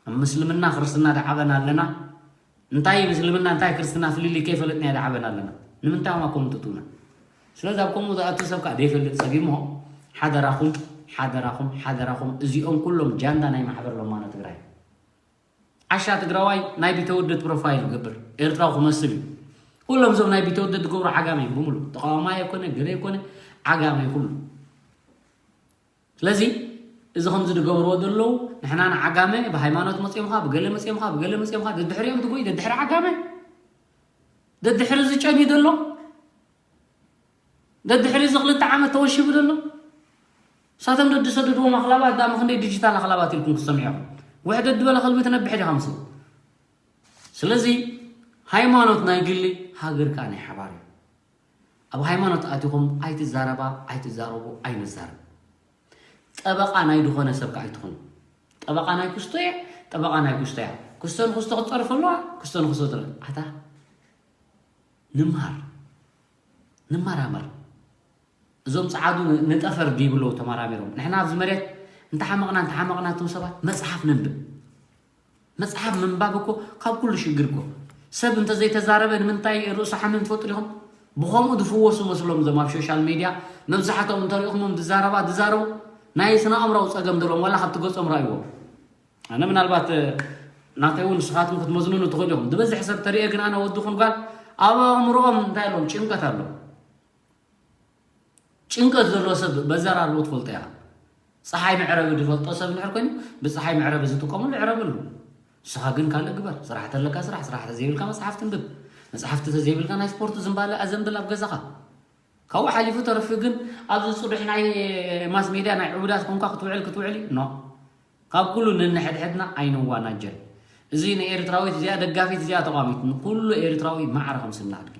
ኣብ ምስልምና ክርስትና ደዓበና ኣለና። እንታይ ምስልምና እንታይ ክርስትና ፍልልይ ከይፈለጥና ደዓበና ኣለና። ንምንታይ እማ ከምኡ ትእትውና? ስለዚ ኣብ ከምኡ ዝኣቱ ሰብ ከዓ ዘይፈልጥ ሰብ እዩ እሞ ሓደራኹም፣ ሓደራኹም፣ ሓደራኹም። እዚኦም ኩሎም ጃንዳ ናይ ማሕበር ለማኖ ትግራይ። ዓሻ ትግራዋይ ናይ ቢተወደድ ፕሮፋይል ይገብር፣ ኤርትራዊ ክመስል እዩ። ኩሎም እዞም ናይ ቢተወደድ ዝገብሩ ዓጋመ እዮም ብምሉ። ተቃዋማይ ኣይኮነ፣ ገለ ኣይኮነ፣ ዓጋመ እዩ ኩሉ። ስለዚ እዚ ከምዚ ዝገብርዎ ዘለዉ፣ ንሕና ንዓጋመ ብሃይማኖት መጽዮምኻ፣ ብገለ መጽዮምኻ፣ ብገለ መጽዮምኻ፣ ደድሕሪኦም ትጎይ፣ ደድሕሪ ዓጋመ፣ ደድሕሪ ዝጨንዩ ዘሎ፣ ደድሕሪ እዚ ክልተ ዓመት ተወሺቡ ዘሎ፣ ንሳቶም ደድሰደድዎም ኣኽላባት፣ ዳኣ ክንደይ ዲጂታል ኣኽላባት ኢልኩም ክትሰምዑ ኢኹም። ውሕደት ዝበለ ከልቢ ትነብሕ ዲኻ ምስኡ? ስለዚ ሃይማኖት ናይ ግሊ፣ ሃገር ከኣ ናይ ሓባር እዩ። ኣብ ሃይማኖት ኣቲኹም ኣይትዛረባ፣ ኣይትዛረቡ፣ ኣይንዛረብ። ጠበቓ ናይ ዝኾነ ሰብ ከኣ ኣይትኹኑ። ጠበቓ ናይ ክስቶ እየ፣ ጠበቓ ናይ ክስቶ እያ። ክስቶ ንክስቶ ክትጸርፍ ኣለዋ፣ ክስቶ ንክስቶ ትረ-፣ ኣታ ንምሃር፣ ንመራመር። እዞም ጸዓዱ ን-፣ ንጠፈር ድዩ ብለው ተመራሚሮም። ንሕና ኣብዚ መሬት እንተሓመቕና፣ እንተሓመቕና እቶም ሰባት መጽሓፍ ነንብብ። መጽሓፍ ምንባብ እኮ ካብ ኩሉ ሽግር እኮ። ሰብ እንተዘይተዛረበ ንምንታይ ርእሱ ሓምም ትፈልጡ ዲኹም? ብኸምኡ ዝፍወሱ መስሎም እዞም ኣብ ሶሻል ሜድያ መብዛሕትኦም እንተሪእኹሞም ዝዛረባ ዝዛረቡ ናይ ስነ ኣእምራዊ ጸገም ዘለዎም ዋላ ካብቲ ገጾም ረኣይዎ። ኣነ ምናልባት ናተይ እውን ንስኻትኩም ክትመዝኑኒ ትኽእሉ ኢኹም። ዝበዝሕ ሰብ ተሪኤ ግን ኣነ ወዲ ኹን ጓል ኣብ ኣእምሮኦም እንታይ ኣለዎም? ጭንቀት ኣሎ። ጭንቀት ዘለዎ ሰብ በዘር ኣለዎ ትፈልጦ ኢኻ። ፀሓይ መዕረቢ ዝፈልጦ ሰብ እንድሕር ኮይኑ ብፀሓይ መዕረቢ ዝጥቀመሉ ዕረበሉ። ንስኻ ግን ካልእ ግበር። ስራሕ ተለካ ስራሕ፣ ስራሕ ተዘይብልካ መፅሓፍ ትንብብ። መፅሓፍቲ ተዘይብልካ ናይ ስፖርት ዝምባለ ኣዘንብል ኣብ ገዛኻ። ካብኡ ሓሊፉ ተረፊ ግን ኣብዚ ፅሩሕ ናይ ማስ ሜድያ ናይ ዕቡዳት ኮንካ ክትውዕል ክትውዕል ኖ። ካብ ኩሉ ነንሕድሕድና ኣይንዋናጀል። እዚ ንኤርትራዊት እዚኣ ደጋፊት እዚኣ ተቋሚት ንኩሉ ኤርትራዊ ማዕረ ከም ስና ኣድጊ።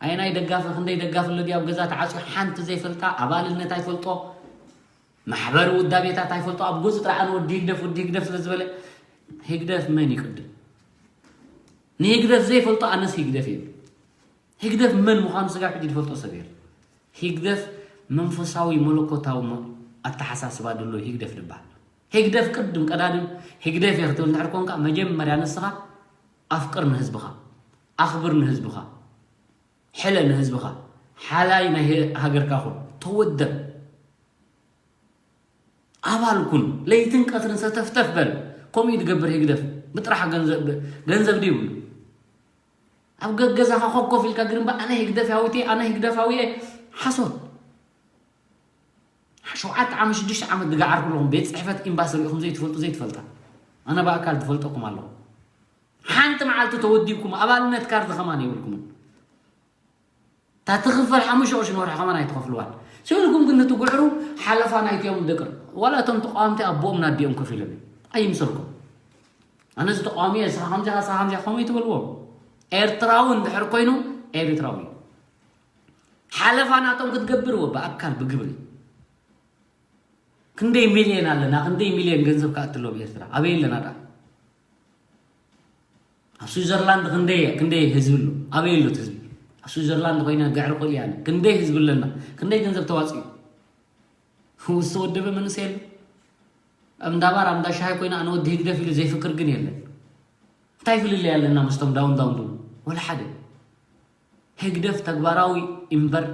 ኣየናይ ደጋፊ ክንደይ ደጋፊ ኣሎ ድዩ ኣብ ገዛ ተዓፅዩ ሓንቲ ዘይፈልጣ፣ ኣባልነት ኣይፈልጦ፣ ማሕበሪ ውዳቤታት ኣይፈልጦ፣ ኣብ ገዙ ጥራሕ ኣነ ወዲ ህግደፍ ወዲ ህግደፍ ስለ ዝበለ ህግደፍ መን ይቅድም? ንህግደፍ ዘይፈልጦ ኣነስ ህግደፍ እዩ። ህግደፍ መን ምዃኑ ስጋብ ሕጂ ዝፈልጦ ሰብ የለን። ህግደፍ መንፈሳዊ መለኮታዊ መ- ኣተሓሳስባ ድሎ ህግደፍ ዝበሃል። ህግደፍ ቅድም ቀዳድም ህግደፍ እየ ክትብል እንድሕር ኮንካ መጀመርያ ንስኻ ኣፍቅር ንህዝብኻ፣ ኣኽብር ንህዝብኻ፣ ሕለ ንህዝብኻ፣ ሓላይ ናይ ህ- ሃገርካ ኩን፣ ተወደብ፣ ኣባል ኩን፣ ለይትን ቀትርን ሰተፍተፍ በል። ከምኡ እዩ ዝገብር ህግደፍ። ብጥራሕ ገንዘብ ገንዘብ ድይብሉ ኣብ ገገዛኻ ኮፍ ኮፍ ኢልካ ግርምባ ኣነ ህግደፋዊት እየ ኣነ ህግደፋዊ እየ ሓሶት። ሸውዓተ ዓመት ሽዱሽተ ዓመት ዝገዓርኩ ኣለኹም ቤት ፅሕፈት ኤምባሲ ሪኢኹም ዘይትፈልጡ ዘይትፈልጣ ኣነ ብኣካል ዝፈልጠኩም ኣለኹ። ሓንቲ መዓልቲ ተወዲብኩም ኣባልነት ካርድ ከማን የብልኩምን። እታ ትኽፈል ሓሙሽተ ቅርሺ ንወርሒ ከማን ኣይትኸፍልዋን። ስኢልኩም ግን ንትጉዕሩ ሓለፋ ናይትዮም ደቅር ዋላ እቶም ተቃወምቲ ኣቦኦም ናዲኦም ከፊሎም ኣይምሰልኩም። ኣነ እዚ ተቃዋሚ እየ ስኻ ከምዚኻ ስኻ ከምዚኻ ከምኡ ይትበልዎም። ኤርትራዊ እንድሕር ኮይኑ ኤርትራዊ ሓለፋ ናቶም ክትገብርዎ ብኣካል ብግብሪ። ክንደይ ሚልዮን ኣለና ክንደይ ሚልዮን ገንዘብ ክኣትሎም ኤርትራ ኣበይ ኣለና ዳ ኣብ ስዊዘርላንድ ክንደይ ክንደይ ህዝቢ ኣሎ ኣበይ ኣሎ ህዝቢ? ኣብ ስዊዘርላንድ ኮይነ ገዕሪ ቆልያ ክንደይ ህዝቢ ኣለና? ክንደይ ገንዘብ ተዋፅዩ? ዝተወደበ መንእሰይ ኣሎ ኣብ እንዳባር ኣብ እንዳሻሃይ ኮይነ ኣነ ወዲ ህግደፍ ኢሉ ዘይፍክር ግን የለን። እንታይ ፍልልይ ኣለና ምስቶም ዳውን ዳውን ድብሉ? ወላ ሓደ። ህግደፍ ተግባራዊ እምበር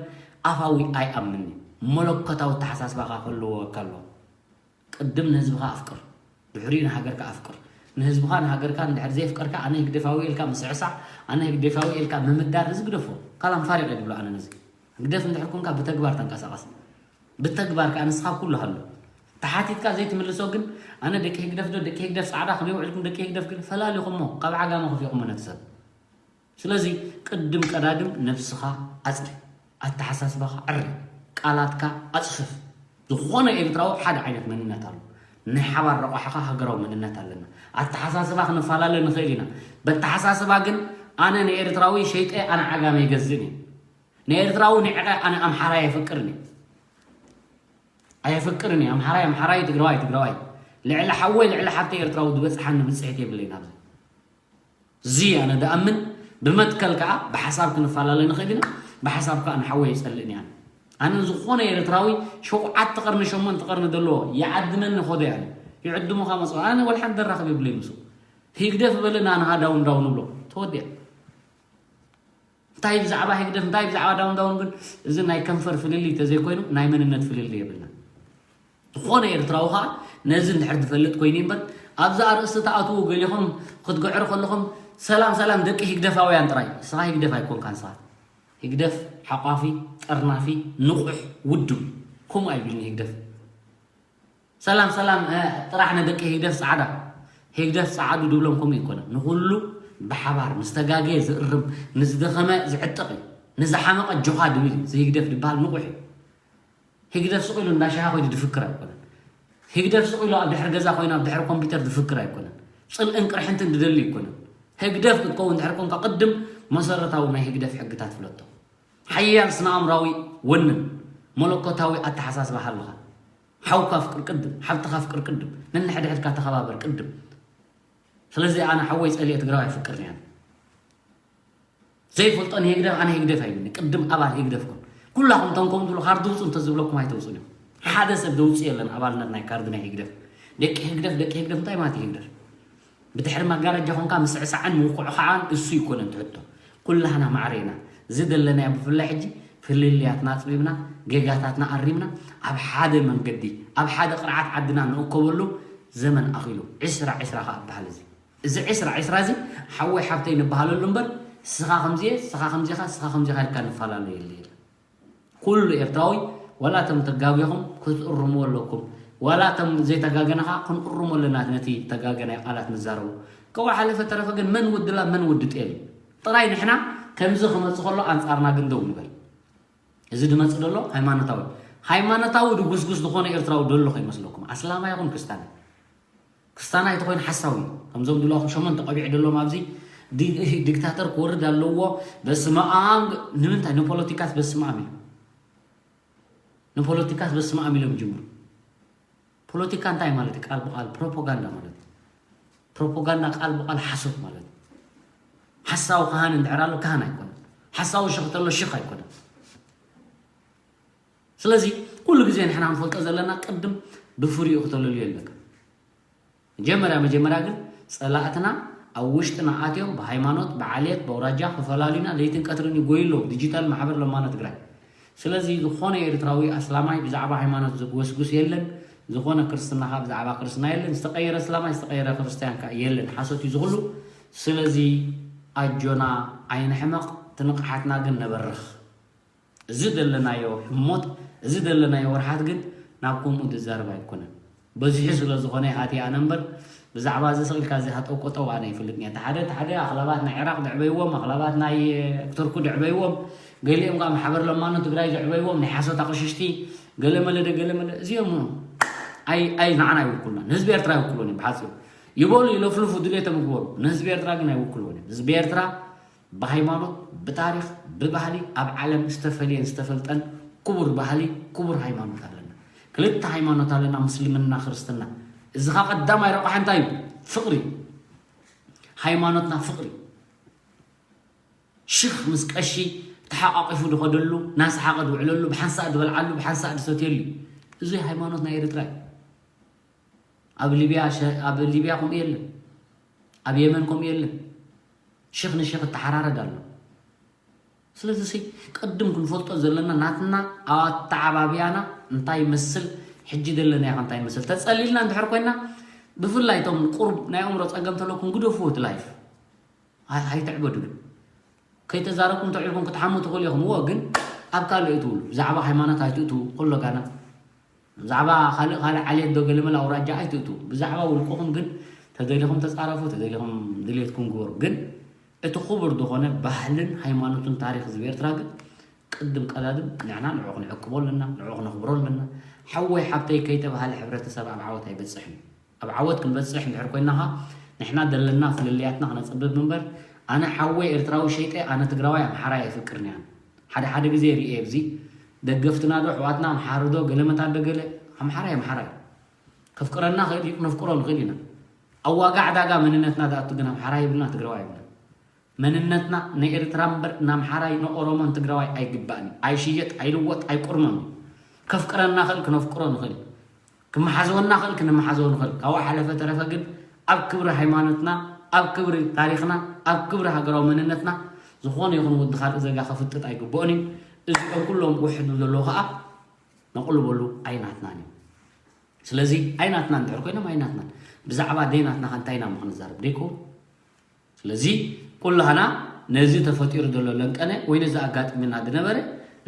ኣፋዊ ኣይኣምንን እዩ። መለኮታዊ ኣተሓሳስባኻ ክህልወካ ኣለዎ። ቅድም ንህዝብኻ ኣፍቅር፣ ድሕሪኡ ንሃገርካ ኣፍቅር። ንህዝብኻ ንሃገርካ እንድሕር ዘየፍቀርካ ኣነ ህግደፋዊ ኢልካ ምስዕሳዕ፣ ኣነ ህግደፋዊ ኢልካ ምምዳር እዚ ግደፎ። ካላም ፋሪቕ እየ ዝብሎ ኣነ ነዚ። ህግደፍ እንድሕር ኮንካ ብተግባር ተንቀሳቐስ። ብተግባር ከኣ ንስኻ ኩሉ ሃሎ። ተሓቲትካ ዘይትምልሶ ግን ኣነ ደቂ ህግደፍ ዶ ደቂ ህግደፍ ጻዕዳ ከመይ ውዕልኩም ደቂ ህግደፍ ግን ፈላሊኹሞ ካብ ዓጋመ ከፊኹሞ ነቲ ሰብ። ስለዚ ቅድም ቀዳድም ነብስኻ ኣጽሪ፣ ኣተሓሳስባኻ ዕሪ፣ ቃላትካ ኣጽፍፍ። ዝኾነ ኤርትራዊ ሓደ ዓይነት መንነት ኣሎ። ናይ ሓባር ረቋሕኻ ሃገራዊ መንነት ኣለና። ኣተሓሳስባ ክንፈላለ ንኽእል ኢና። በተሓሳስባ ግን ኣነ ንኤርትራዊ ሸይጠ ኣነ ዓጋመ ይገዝእን እየ። ንኤርትራዊ ንዕቐ ኣነ ኣምሓራይ ኣይፈቅርን እየ። ኣየፈቅርን እየ። ኣምሓራይ ኣምሓራይ፣ ትግራዋይ ትግራዋይ። ልዕሊ ሓወይ ልዕሊ ሓብተይ ኤርትራዊ ዝበጽሓኒ ብጽሒት የብለይን ኣብዚ። እዚ ኣነ ድኣምን ብመትከል ከዓ ብሓሳብ ክንፈላለ ንኽእል ኢና። ብሓሳብ ከዓ ንሓወይ የጸልእን እያ። ኣነ ዝኾነ ኤርትራዊ ሸውዓተ ቐርኒ ሸሞንተ ቐርኒ ዘለዎ ይዓድመኒ ኾዶ እያ። ይዕድሙኻ መጽኡ ኣነ ወላ ሓንቲ ደራኸብ የብለይ ምስኡ። ህግደፍ በለ ናንኻ ዳውን ዳውን ንብሎ ተወዲያ። እንታይ ብዛዕባ ህግደፍ እንታይ ብዛዕባ ዳውን ዳውን ግን እዚ ናይ ከንፈር ፍልልይ ተዘይኮይኑ ናይ መንነት ፍልልይ የብልና። ዝኾነ ኤርትራዊ ከዓ ነዚ እንድሕር ትፈልጥ ኮይኑ እምበር ኣብዚ ኣርእስቲ ተኣትዉ ገሊኹም ክትግዕሩ ከለኹም ሰላም ሰላም ደቂ ህግደፋውያን ጥራይ። ንስኻ ህግደፍ ኣይኮንካን። ንስኻ ህግደፍ ሓቋፊ፣ ጠርናፊ፣ ንቑሕ፣ ውዱብ። ከምኡ ኣይብልን ህግደፍ። ሰላም ሰላም ጥራሕ ንደቂ ህግደፍ ፃዕዳ። ህግደፍ ፃዓዱ ድብሎም ከምኡ ይኮነ። ንኩሉ ብሓባር ንዝተጋገየ ዝእርም፣ ንዝደኸመ ዝዕጥቕ እዩ። ንዝሓመቐ ጆኻ ድብል እዩ። እዚ ህግደፍ ድበሃል ንቑሕ እዩ። ህግደፍ ስቕ ኢሉ እንዳሻሃ ኮይኑ ድፍክር ኣይኮነን። ህግደፍ ስቕ ኢሉ ኣብ ድሕሪ ገዛ ኮይኑ ኣብ ድሕሪ ኮምፒውተር ድፍክር ኣይኮነን። ፅልእን ቅርሕንትን ድደሊ ኣይኮነን። ህግደፍ ክትከውን ድሕር ኮንካ ቅድም መሰረታዊ ናይ ህግደፍ ሕግታት ፍለጦ። ሓያል ስነ ኣእምራዊ ወንን መለኮታዊ ኣተሓሳስባ ሃልኻ። ሓውካ ኣፍቅር ቅድም፣ ሓብትኻ ኣፍቅር ቅድም፣ ነንሕድሕድካ ተኸባበር ቅድም። ስለዚ ኣነ ሓወይ ጸሊኤ ትግራዋይ ኣይፍቅርን እያ። ዘይፈልጦ ንህግደፍ ኣነ ህግደፍ ኣይብልኒ። ቅድም ኣባል ህግደፍ ኩን። ኩላኹም ተንኮም ትብሉ ካርድ ውፁ እንተዝብለኩም ኣይተውፁን እዮም። ሓደ ሰብ ዘውፅእ የለን ኣባልነት ናይ ካርድ ናይ ህግደፍ። ደቂ ህግደፍ ደቂ ህግደፍ እንታይ ማለት እዩ ህግደፍ? ብድሕሪ መጋረጃ ኮንካ ምስዕሳዕን ምውኩዕኻዓን እሱ ይኮነን ትሕቶ። ኩላህና ማዕረ ኢና። ዝደለናዮ ብፍላይ ሕጂ ፍልልያትና ኣፅቢብና ጌጋታትና ኣሪምና ኣብ ሓደ መንገዲ ኣብ ሓደ ቅርዓት ዓድና ንእከበሉ ዘመን ኣኺሉ። ዕስራ ዕስራ ከኣ እበሃል እዚ። እዚ ዕስራ ዕስራ እዚ ሓወይ ሓብተይ ንበሃለሉ እምበር ስኻ ከምዚየ ስኻ ከምዚኻ ስኻ ከምዚኻ ኢልካ ንፈላለየሉ የለን። ኩሉ ኤርትራዊ ዋላ እቶም ተጋጊኹም ክትእርምዎ ኣለኩም ዋላ እቶም ዘይተጋገና ከዓ ክንእርሞ ኣለና ነቲ ተጋገናዮ ቃላት ንዛረቦ ከዋ ሓለፈ ተረፈ ግን መን ውድላ መን ውድ ጤል እዩ ጥራይ ንሕና ከምዚ ክመፅእ ከሎ ኣንፃርና ግን ደው ንበል እዚ ድመፅእ ደሎ ሃይማኖታዊ ሃይማኖታዊ ድጉስጉስ ዝኾነ ኤርትራዊ ደሎ ከይመስለኩም ኣስላማ ይኹን ክስታን ክስታና ኣይተኮይኑ ሓሳዊ ከምዞም ድለኹም ሸሞንተ ቆቢዕ ደሎም ኣብዚ ዲክታተር ክወርድ ኣለዎ። በስመ ኣብ። ንምንታይ ንፖለቲካስ በስመ ኣብ ኢሉ ንፖለቲካስ በስመ ኣብ ኢሎም ጅምሩ። ፖለቲካ እንታይ ማለት እዩ? ቃል ብቃል ፕሮፓጋንዳ ማለት እዩ። ፕሮፓጋንዳ ቃል ብቃል ሓሶት ማለት እዩ። ሓሳዊ ካህን እንድሕር ኣሎ ካህን ኣይኮነን። ሓሳዊ ሽኽ ተሎ ሽኽ ኣይኮነን። ስለዚ ኩሉ ግዜ ንሕና ክንፈልጦ ዘለና ቅድም ብፍሪኡ ክተለልዮ ኣለካ። መጀመርያ መጀመርያ ግን ጸላእትና ኣብ ውሽጥና ኣትዮም ብሃይማኖት፣ ብዓሌት፣ ብኣውራጃ ክፈላሉና ለይትን ቀትርን ይጎዩ ኣለዉ። ዲጂታል ማሕበር ለማኖ ትግራይ። ስለዚ ዝኾነ ኤርትራዊ ኣስላማይ ብዛዕባ ሃይማኖት ዝጎስጉስ የለን። ዝኾነ ክርስትና ከዓ ብዛዕባ ክርስትና የለን። ዝተቀየረ ኣስላማይ ዝተቀየረ ክርስትያን ከዓ የለን። ሓሶት እዩ ዝኹሉ። ስለዚ ኣጆና ኣይንሕመቕ፣ ትንቕሓትና ግን ነበርኽ። እዚ ዘለናዮ ህሞት፣ እዚ ዘለናዮ ወርሓት ግን ናብ ከምኡ ዝዛረብ ኣይኮነን። በዚሑ ስለ ዝኾነ ይሃቲ ኣነ እምበር ብዛዕባ እዚ ስቕ ኢልካ እዚ ሃጠው ቆጠው ኣነ ይፈልጥን እየ። ተሓደ ተሓደ ኣኽላባት ናይ ዕራቕ ድዕበይዎም፣ ኣኽላባት ናይ ቱርኩ ድዕበይዎም፣ ገሊኦም ከዓ ማሕበር ለማኖ ትግራይ ድዕበይዎም፣ ናይ ሓሶት ኣቕሽሽቲ ገለመለ ደ ገለመለ እዚኦም ኣይ ኣይ ንዓና ኣይውክሉና፣ ንህዝቢ ኤርትራ ኣይውክሉን እዮም። ብሓፂሩ ይበሉ ይለፍልፉ ድሌቶም ይግበሩ፣ ንህዝቢ ኤርትራ ግን ኣይውክልዎን እዮም። ህዝቢ ኤርትራ ብሃይማኖት፣ ብታሪኽ፣ ብባህሊ ኣብ ዓለም ዝተፈልየን ዝተፈልጠን ክቡር ባህሊ፣ ክቡር ሃይማኖት ኣለና። ክልተ ሃይማኖት ኣለና፣ ምስልምና፣ ክርስትና። እዚ ኻ ቀዳማይ ረቋሒ እንታይ እዩ? ፍቕሪ። ሃይማኖትና ፍቕሪ። ሽኽ ምስ ቀሺ ተሓቋቂፉ ዝኸደሉ፣ ናሰሓቐ ዝውዕለሉ፣ ብሓንሳእ ዝበልዓሉ፣ ብሓንሳእ ዝሰትየሉ እዩ። እዚ ሃይማኖት ናይ ኤርትራ እዩ። ኣብ ሊብያ ሸ- ኣብ ሊብያ ከምኡ የለን። ኣብ የመን ከምኡ የለን። ሽኽ ንሽኽ እተሓራረድ ኣሎ። ስለዚ ሲ ቅድም ክንፈልጦ ዘለና ናትና ኣተዓባብያና እንታይ ይመስል፣ ሕጂ ዘለናዮ ከ እንታይ ይመስል ተጸሊልና እንድሕር ኮይና፣ ብፍላይ እቶም ቁሩብ ናይ ኣእምሮ ጸገም ተለኩም ግደፍዎ እቲ ላይፍ። ኣይ- ኣይትዕበድሉ። ከይተዛረብኩም ተዒልኩም ክትሓሙ ትኽእሉ ኢኹም። እዎ ግን ኣብ ካልእ እትውሉ ብዛዕባ ሃይማኖት ኣይትእትዉ። ኩሎ ጋና ብዛዕባ ካልእ ካልእ ዓሌት ዶ ገለመለ ኣውራጃ ኣይትእትዉ። ብዛዕባ ውልቅኹም ግን ተደሊኹም ተጻረፉ፣ ተደሊኹም ድሌትኩም ግበሩ። ግን እቲ ክቡር ዝኾነ ባህልን ሃይማኖትን ታሪኽ ህዝቢ ኤርትራ ግን ቅድም ቀዳድም ንሕና ንዕኡ ክንዕቅቦ ኣለና፣ ንዕኡ ክነኽብሮ ኣለና። ሓወይ ሓብተይ ከይተባህለ ሕብረተሰብ ኣብ ዓወት ኣይበጽሕን። ኣብ ዓወት ክንበጽሕ እንድሕር ኮይና ኸኣ ንሕና ዘለና ፍልልያትና ክነጽብብ እምበር ኣነ ሓወይ ኤርትራዊ ሸይጠ ኣነ ትግራዋይ ኣምሓራይ ኣይፍቅርን እየ። ሓደ ሓደ ግዜ ርእየ ኣብዚ ደገፍትና ዶ ኣሕዋትና ኣምሓሩ ዶ ገለ መታን ዶ ገለ ኣምሓራይ ኣምሓራይ ከፍቅረና ክእል እዩ ክነፍቅሮ ንኽእል ኢና። ኣብ ዋጋ ዕዳጋ መንነትና ዝኣቱ ግን ኣምሓራይ ይብልና ትግራዋይ ይብልና። መንነትና ንኤርትራ እምበር ንኣምሓራይ ንኦሮሞን ትግራዋይ ኣይግባእን እዩ። ኣይሽየጥ ኣይልወጥ ኣይቁርመም እዩ። ከፍቅረና ክእል ክነፍቅሮ ንኽእል እዩ። ክመሓዘወና ክእል ክንመሓዘዎ ንኽእል። ካብኡ ሓለፈ ተረፈ ግን ኣብ ክብሪ ሃይማኖትና ኣብ ክብሪ ታሪኽና ኣብ ክብሪ ሃገራዊ መንነትና ዝኾነ ይኹን ወዲ ካልእ ዜጋ ከፍጥጥ ኣይግብኦን እዩ። እዚኦም ኩሎም ውሕዱ ዘለዉ ከዓ ነቕልበሉ ኣይናትናን እዩ። ስለዚ ኣይናትናን እንድሕር ኮይኖም ኣይናትናን ብዛዕባ ደይናትና ከ እንታይ ኢና እሞ ክንዛረብ ደይኮ? ስለዚ ኩላህና ነዚ ተፈጢሩ ዘሎ ለንቀነ ወይ ነዚ ኣጋጢምና ዝነበረ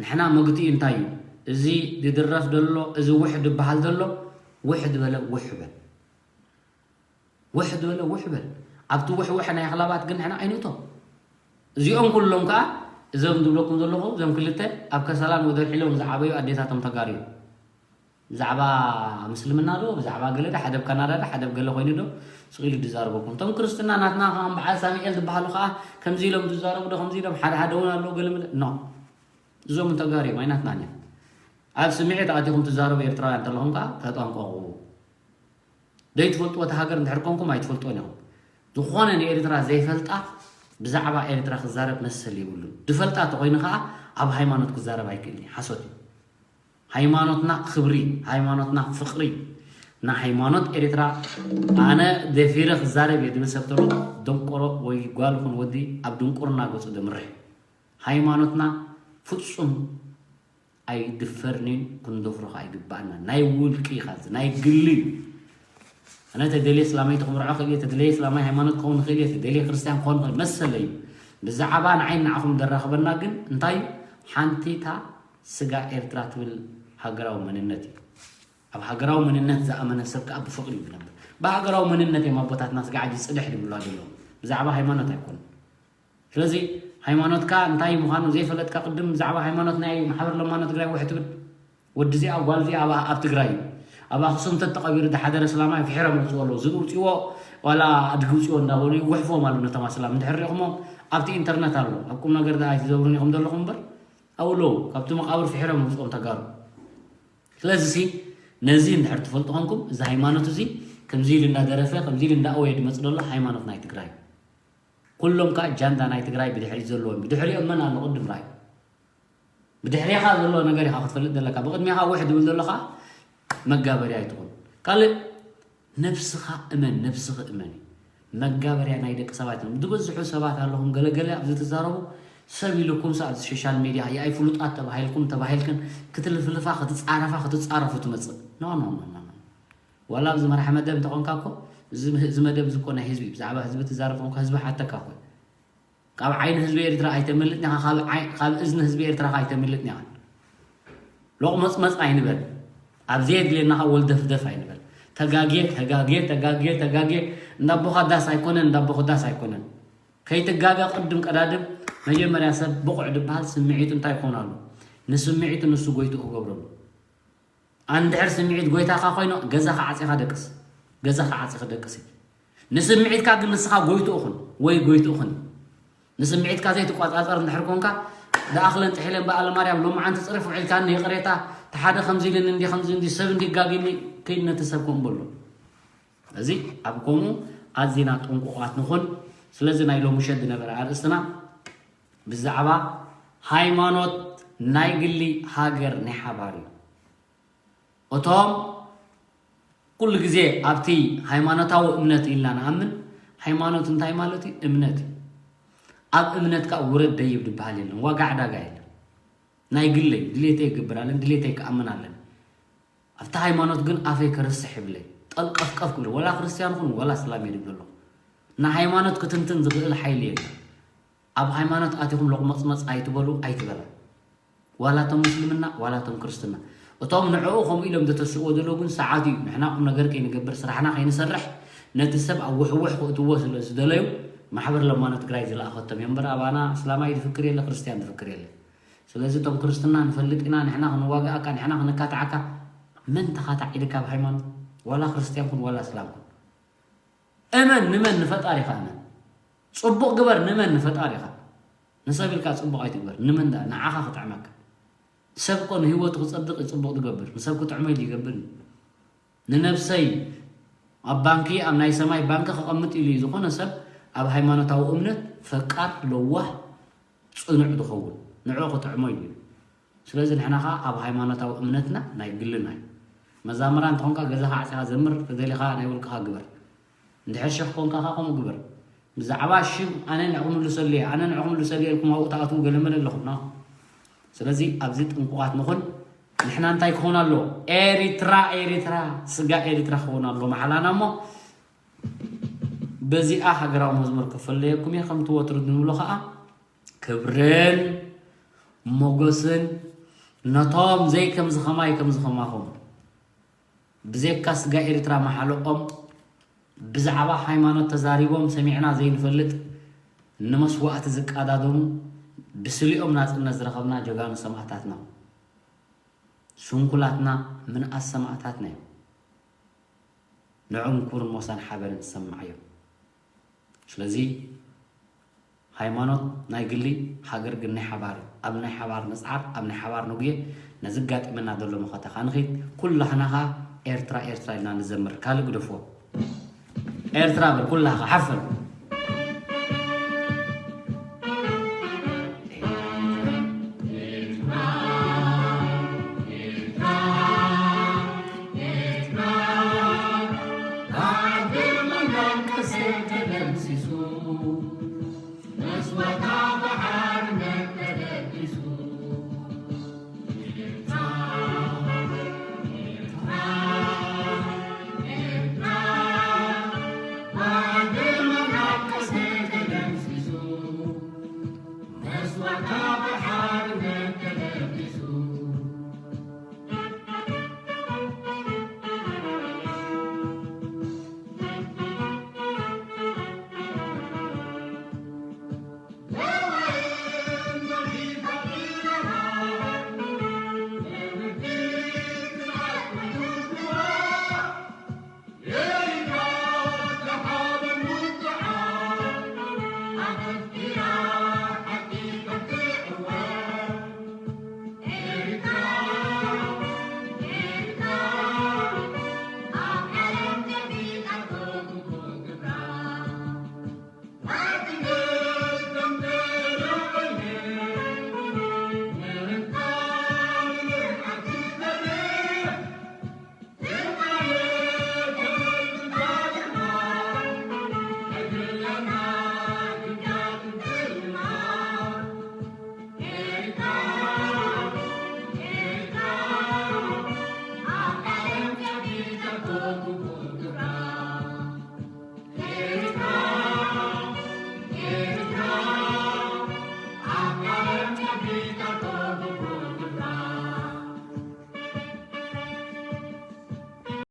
ንሕና መግትኡ እንታይ እዩ? እዚ ዝድረፍ ዘሎ እዚ ውሕድ ዝበሃል ዘሎ ውሕድ በለ ውሕ በል ውሕድ በለ ውሕ በል ኣብቲ ውሕውሐ ናይ ኣኽላባት ግን ንሕና ኣይንእቶ። እዚኦም ኩሎም ከዓ እዞም ዝብለኩም ዘለኹ እዞም ክልተ ኣብ ከሰላን ወደልሒሎም ዝዓበዩ ኣዴታቶም ተጋሩ እዮም። ብዛዕባ ምስልምና ዶ ብዛዕባ ገለ ዶ ሓደ ብ ካናዳ ዶ ሓደ ብ ገለ ኮይኑ ዶ ስቕ ኢሉ ዝዛረበኩም እቶም ክርስትና ናትና ከም በዓል ሳሚኤል ዝበሃሉ ከዓ ከምዚ ኢሎም ዝዛረቡ ዶ ከምዚ ኢሎም ሓደ ሓደ እውን ኣለዉ ገለ ምለ ኖ እዞም ተጋሩ እዮም ኣይናትናን እዮም ኣብ ስምዒት ኣቲኹም ትዛረቡ ኤርትራውያን እንተለኹም ከዓ ተጠንቀቑ ዘይትፈልጥዎ እቲ ሃገር እንድሕር ኮንኩም ኣይትፈልጥዎን ኢኹም ዝኾነ ንኤርትራ ዘይፈልጣ ብዛዕባ ኤርትራ ክዛረብ መሰል የብሉን ዝፈልጣ ተኮይኑ ከዓ ኣብ ሃይማኖት ክዛረብ ኣይክእልን እዩ ሓሶት እዩ ሃይማኖትና ክብሪ ሃይማኖትና ፍቅሪ ንሃይማኖት ኤርትራ ኣነ ደፊረ ክዛረብ እየ ዝብል ሰብ ተሎ ደንቆሮ ወይ ጓል ኹን ወዲ ኣብ ድንቁርና ገፁ ደምርሕ ሃይማኖትና ፍፁም ኣይድፈርንን ክንደፍሮ ከዓ ኣይግባእና ናይ ውልቂ ኢኻ ናይ ግሊ ኣነ ተደልየ እስላማይ ተኽምርዖ ክእል እየ ተደለየ እስላማይ ሃይማኖት ክኸውን ክእል እየ ተደልየ ክርስትያን ክኸውን ክእል መሰለይ ብዛዕባ ንዓይ ንዓኹም ዘራኽበና ግን እንታይ ሓንቲታ ስጋ ኤርትራ ትብል ሃገራዊ መንነት እዩ ኣብ ሃገራዊ መንነት ዝኣመነ ሰብ ከዓ ብፍቕሪ እዩ ዝነብር ብሃገራዊ መንነት እዮም ኣቦታትና ስጋ ዓዲ ፅድሕ ዝብሉ ዘለዉ ብዛዕባ ሃይማኖት ኣይኮኑን ስለዚ ሃይማኖትካ እንታይ ምዃኑ ዘይፈለጥካ ቅድም ብዛዕባ ሃይማኖት ናይ ማሕበር ለማኖ ትግራይ ውሕ ትብል ወዲ እዚኣ ጓል እዚኣ ኣብ ኣብ ትግራይ እዩ ኣብ ኣኽሱም ተተቐቢሩ ዝሓደረ ስላማይ ፍሒሮም ውፅኦ ኣለዉ። ዝብኢ ውፅዎ ዋላ ኣድጊ ውፅዎ እንዳበሉ ይጉሕፎም ኣለዉ። ነቶም ኣስላም እንድሕር ሪእኹሞም ኣብቲ ኢንተርነት ኣሎ። ኣብ ቁም ነገር ደኣ ኣይትዘብሩን ኢኹም ዘለኹም እምበር ኣብኡ ኣለዉ። ካብቲ መቓብር ፍሒሮም ውፅኦም ተጋሩ። ስለዚ ሲ ነዚ እንድሕር ትፈልጡ ኮንኩም እዚ ሃይማኖት እዚ ከምዚ ኢሉ እንዳደረፈ ከምዚ ኢሉ እንዳኣወየ ድመፅ ዘሎ ሃይማኖት ናይ ትግራይ ኩሎም ከዓ ጃንዳ ናይ ትግራይ ብድሕሪት ዘለዎም ብድሕሪኦም መን ኣሎ ቅድም ራይ ብድሕሪኻ ዘሎ ነገር ኢኻ ክትፈልጥ ዘለካ ብቅድሚኻ ውሕ ድብል ዘሎ ከዓ መጋበርያ ኣይትኹን ካልእ ነብስኻ እመን ነብስኺ እመን መጋበርያ ናይ ደቂ ሰባት እዮም ዝበዝሑ ሰባት ኣለኹም ገለገለ ኣብዚ ትዛረቡ ሰብ ኢልኩም ኣብዚ ሶሻል ሚድያ የኣይ ፍሉጣት ተባሂልኩም ተባሂልክን ክትልፍልፋ ክትፃረፋ ክትፃረፉ ትመፅእ ኖ ኖ ኖ ኖ ዋላ ኣብዚ መራሒ መደብ እንተኾንካ እኮ እዚ መደብ እዚ እኮ ናይ ህዝቢ ብዛዕባ ህዝቢ ትዛረብ ተኾንካ ህዝቢ ሓተካ እኮ ካብ ዓይኒ ህዝቢ ኤርትራ ኣይተምልጥን ኢኻ ካብ እዝኒ ህዝቢ ኤርትራ ከ ኣይተምልጥን ኢኻ ሎቕመፅመፅ ኣይንበል ኣብ ዘየድልየና ከ ወልደፍደፍ ኣይንበል ተጋግየ ተጋግየ ተጋግየ ተጋግየ እንዳቦኻ ዳስ ኣይኮነን እንዳቦኹ ዳስ ኣይኮነን ከይትጋገ ቅድም ቀዳድም መጀመርያ ሰብ ብቑዕ ዝበሃል ስምዒቱ እንታይ ክኾን ኣሎ ንስምዒቱ ንሱ ጎይትኡ ክገብረሉ ኣንድሕር ስምዒት ጎይታኻ ኮይኖ ገዛኻ ዓፂኻ ደቅስ ገዛኻ ዓፂኻ ደቅስ እዩ ንስምዒትካ ግን ንስኻ ጎይትኡ ኹን ወይ ጎይትኡ ኹን ንስምዒትካ ዘይትቋፃፀር እንድሕር ኮንካ ደኣኽለን ጥሒለን በኣለ ማርያም ሎማዓንቲ ፅሪፍ ውዒልካኒ ይቕሬታ ተሓደ ከምዚ ኢልን እንዲ ከምዚ እንዲ ሰብ እንዲጋጊኒ ከይድ ነቲ ሰብ ከምኡ በሎ እዚ ኣብ ከምኡ ኣዚና ጥንቁቋት ንኹን ስለዚ ናይ ሎምሸት ዝነበረ ኣርእስትና ብዛዕባ ሃይማኖት ናይ ግሊ ሃገር ናይ ሓባር እዩ እቶም ኩሉ ግዜ ኣብቲ ሃይማኖታዊ እምነት ኢልና ንኣምን ሃይማኖት እንታይ ማለት እዩ እምነት እዩ ኣብ እምነት ከዓ ውረድ ደይብ ዝበሃል የለን ዋጋ ዕዳጋ የለን ናይ ግለይ ድሌተይ ይገብር ኣለን ድሌተይ ክኣምን ኣለን ኣብቲ ሃይማኖት ግን ኣፈይ ከርስሕ ይብለይ ጠልቀፍቀፍ ክብል ወላ ክርስትያን ኹን ወላ እስላም እየ ድብል ኣለኹ ንሃይማኖት ክትንትን ዝኽእል ሓይሊ የለን ኣብ ሃይማኖት ኣቲኹም ሎቕመፅመፅ ኣይትበሉ ኣይትበላ ዋላቶም ምስልምና ዋላቶም ክርስትና እቶም ንዕኡ ከምኡ ኢሎም ዘተስእዎ ዘለዉ ግን ሰዓት እዩ ንሕና ቁም ነገር ከይንገብር ስራሕና ከይንሰርሕ ነቲ ሰብ ኣብ ውሕውሕ ክእትዎ ስለ ዝደለዩ ማሕበር ለማኖ ትግራይ ዝለኣኸቶም እዮም እምበር ኣባና እስላማይ ዝፍክር የለ ክርስትያን ዝፍክር የለ ስለዚ እቶም ክርስትና ንፈልጥ ኢና ንሕና ክንዋግኣካ ንሕና ክንካትዓካ መን ተኻታዕ ኢልካ ኣብ ሃይማኖት ዋላ ክርስትያን ኩን ዋላ እስላም ኩን እመን ንመን ንፈጣሪኻ እመን ፅቡቕ ግበር ንመን ንፈጣሪኻ ንሰብ ኢልካ ፅቡቕ ኣይትግበር ንመን ደኣ ንዓኻ ክጥዕመካ ሰብ እኮ ንህይወቱ ክፀድቕ እዩ ፅቡቕ ዝገብር ንሰብ ክጥዕሞ ኢሉ ይገብር እዩ ንነብሰይ ኣብ ባንኪ ኣብ ናይ ሰማይ ባንኪ ከቐምጥ ኢሉ እዩ ዝኾነ ሰብ ኣብ ሃይማኖታዊ እምነት ፈቃር ለዋህ ፅኑዕ ዝኸውን ንዕኡ ክጥዕሞ ኢሉ እዩ ስለዚ ንሕና ከዓ ኣብ ሃይማኖታዊ እምነትና ናይ ግልና እዩ መዛምራ እንተኾንካ ገዛኻ ዓፂኻ ዘምር ተደሊኻ ናይ ውልቅኻ ግበር እንድሕር ሸኽ ኮንካ ከዓ ከምኡ ግበር ብዛዕባ ሽም ኣነ ንዕኹም ልሰሉ እየ ኣነ ንዕኹም ልሰሉ እየ ኢልኩም ኣብኡ ትኣትዉ ገለመለ ኣለኹም ና ስለዚ ኣብዚ ጥንቁቓት ንኹን ንሕና እንታይ ክኸውን ኣለዎ ኤሪትራ ኤሪትራ ስጋ ኤሪትራ ክኸውን ኣለዎ መሓላና እሞ በዚኣ ሃገራዊ መዝሙር ክፈለየኩም እየ ከምቲ ወትሩ ንብሎ ከዓ ክብርን ሞገስን ነቶም ዘይከምዚ ከማይ ከምዚ ከማኹም ብዘይካ ስጋ ኤርትራ መሓለኦም ብዛዕባ ሃይማኖት ተዛሪቦም ሰሚዕና ዘይንፈልጥ ንመስዋእቲ ዝቃዳደሙ ብስሊኦም ናፅነት ዝረኸብና ጀጋኑ ሰማእታትና ስንኩላትና ምንኣስ ሰማእታትና እዮም ንዕም ኩርን ሞሳን ሓበርን ዝሰማዓዮም ስለዚ ሃይማኖት ናይ ግሊ፣ ሃገር ግን ናይ ሓባር እዩ። ኣብ ናይ ሓባር ንጽዓር፣ ኣብ ናይ ሓባር ንጉየ፣ ነዚ ኣጋጢመና ዘሎ መኸተ ከኣ ንኺድ፣ ኩላህና ከኣ ኤርትራ ኤርትራ ኢልና ንዘምር። ካልእ ግደፍዎ። ኤርትራ በል ኩላኻ ሓፍር።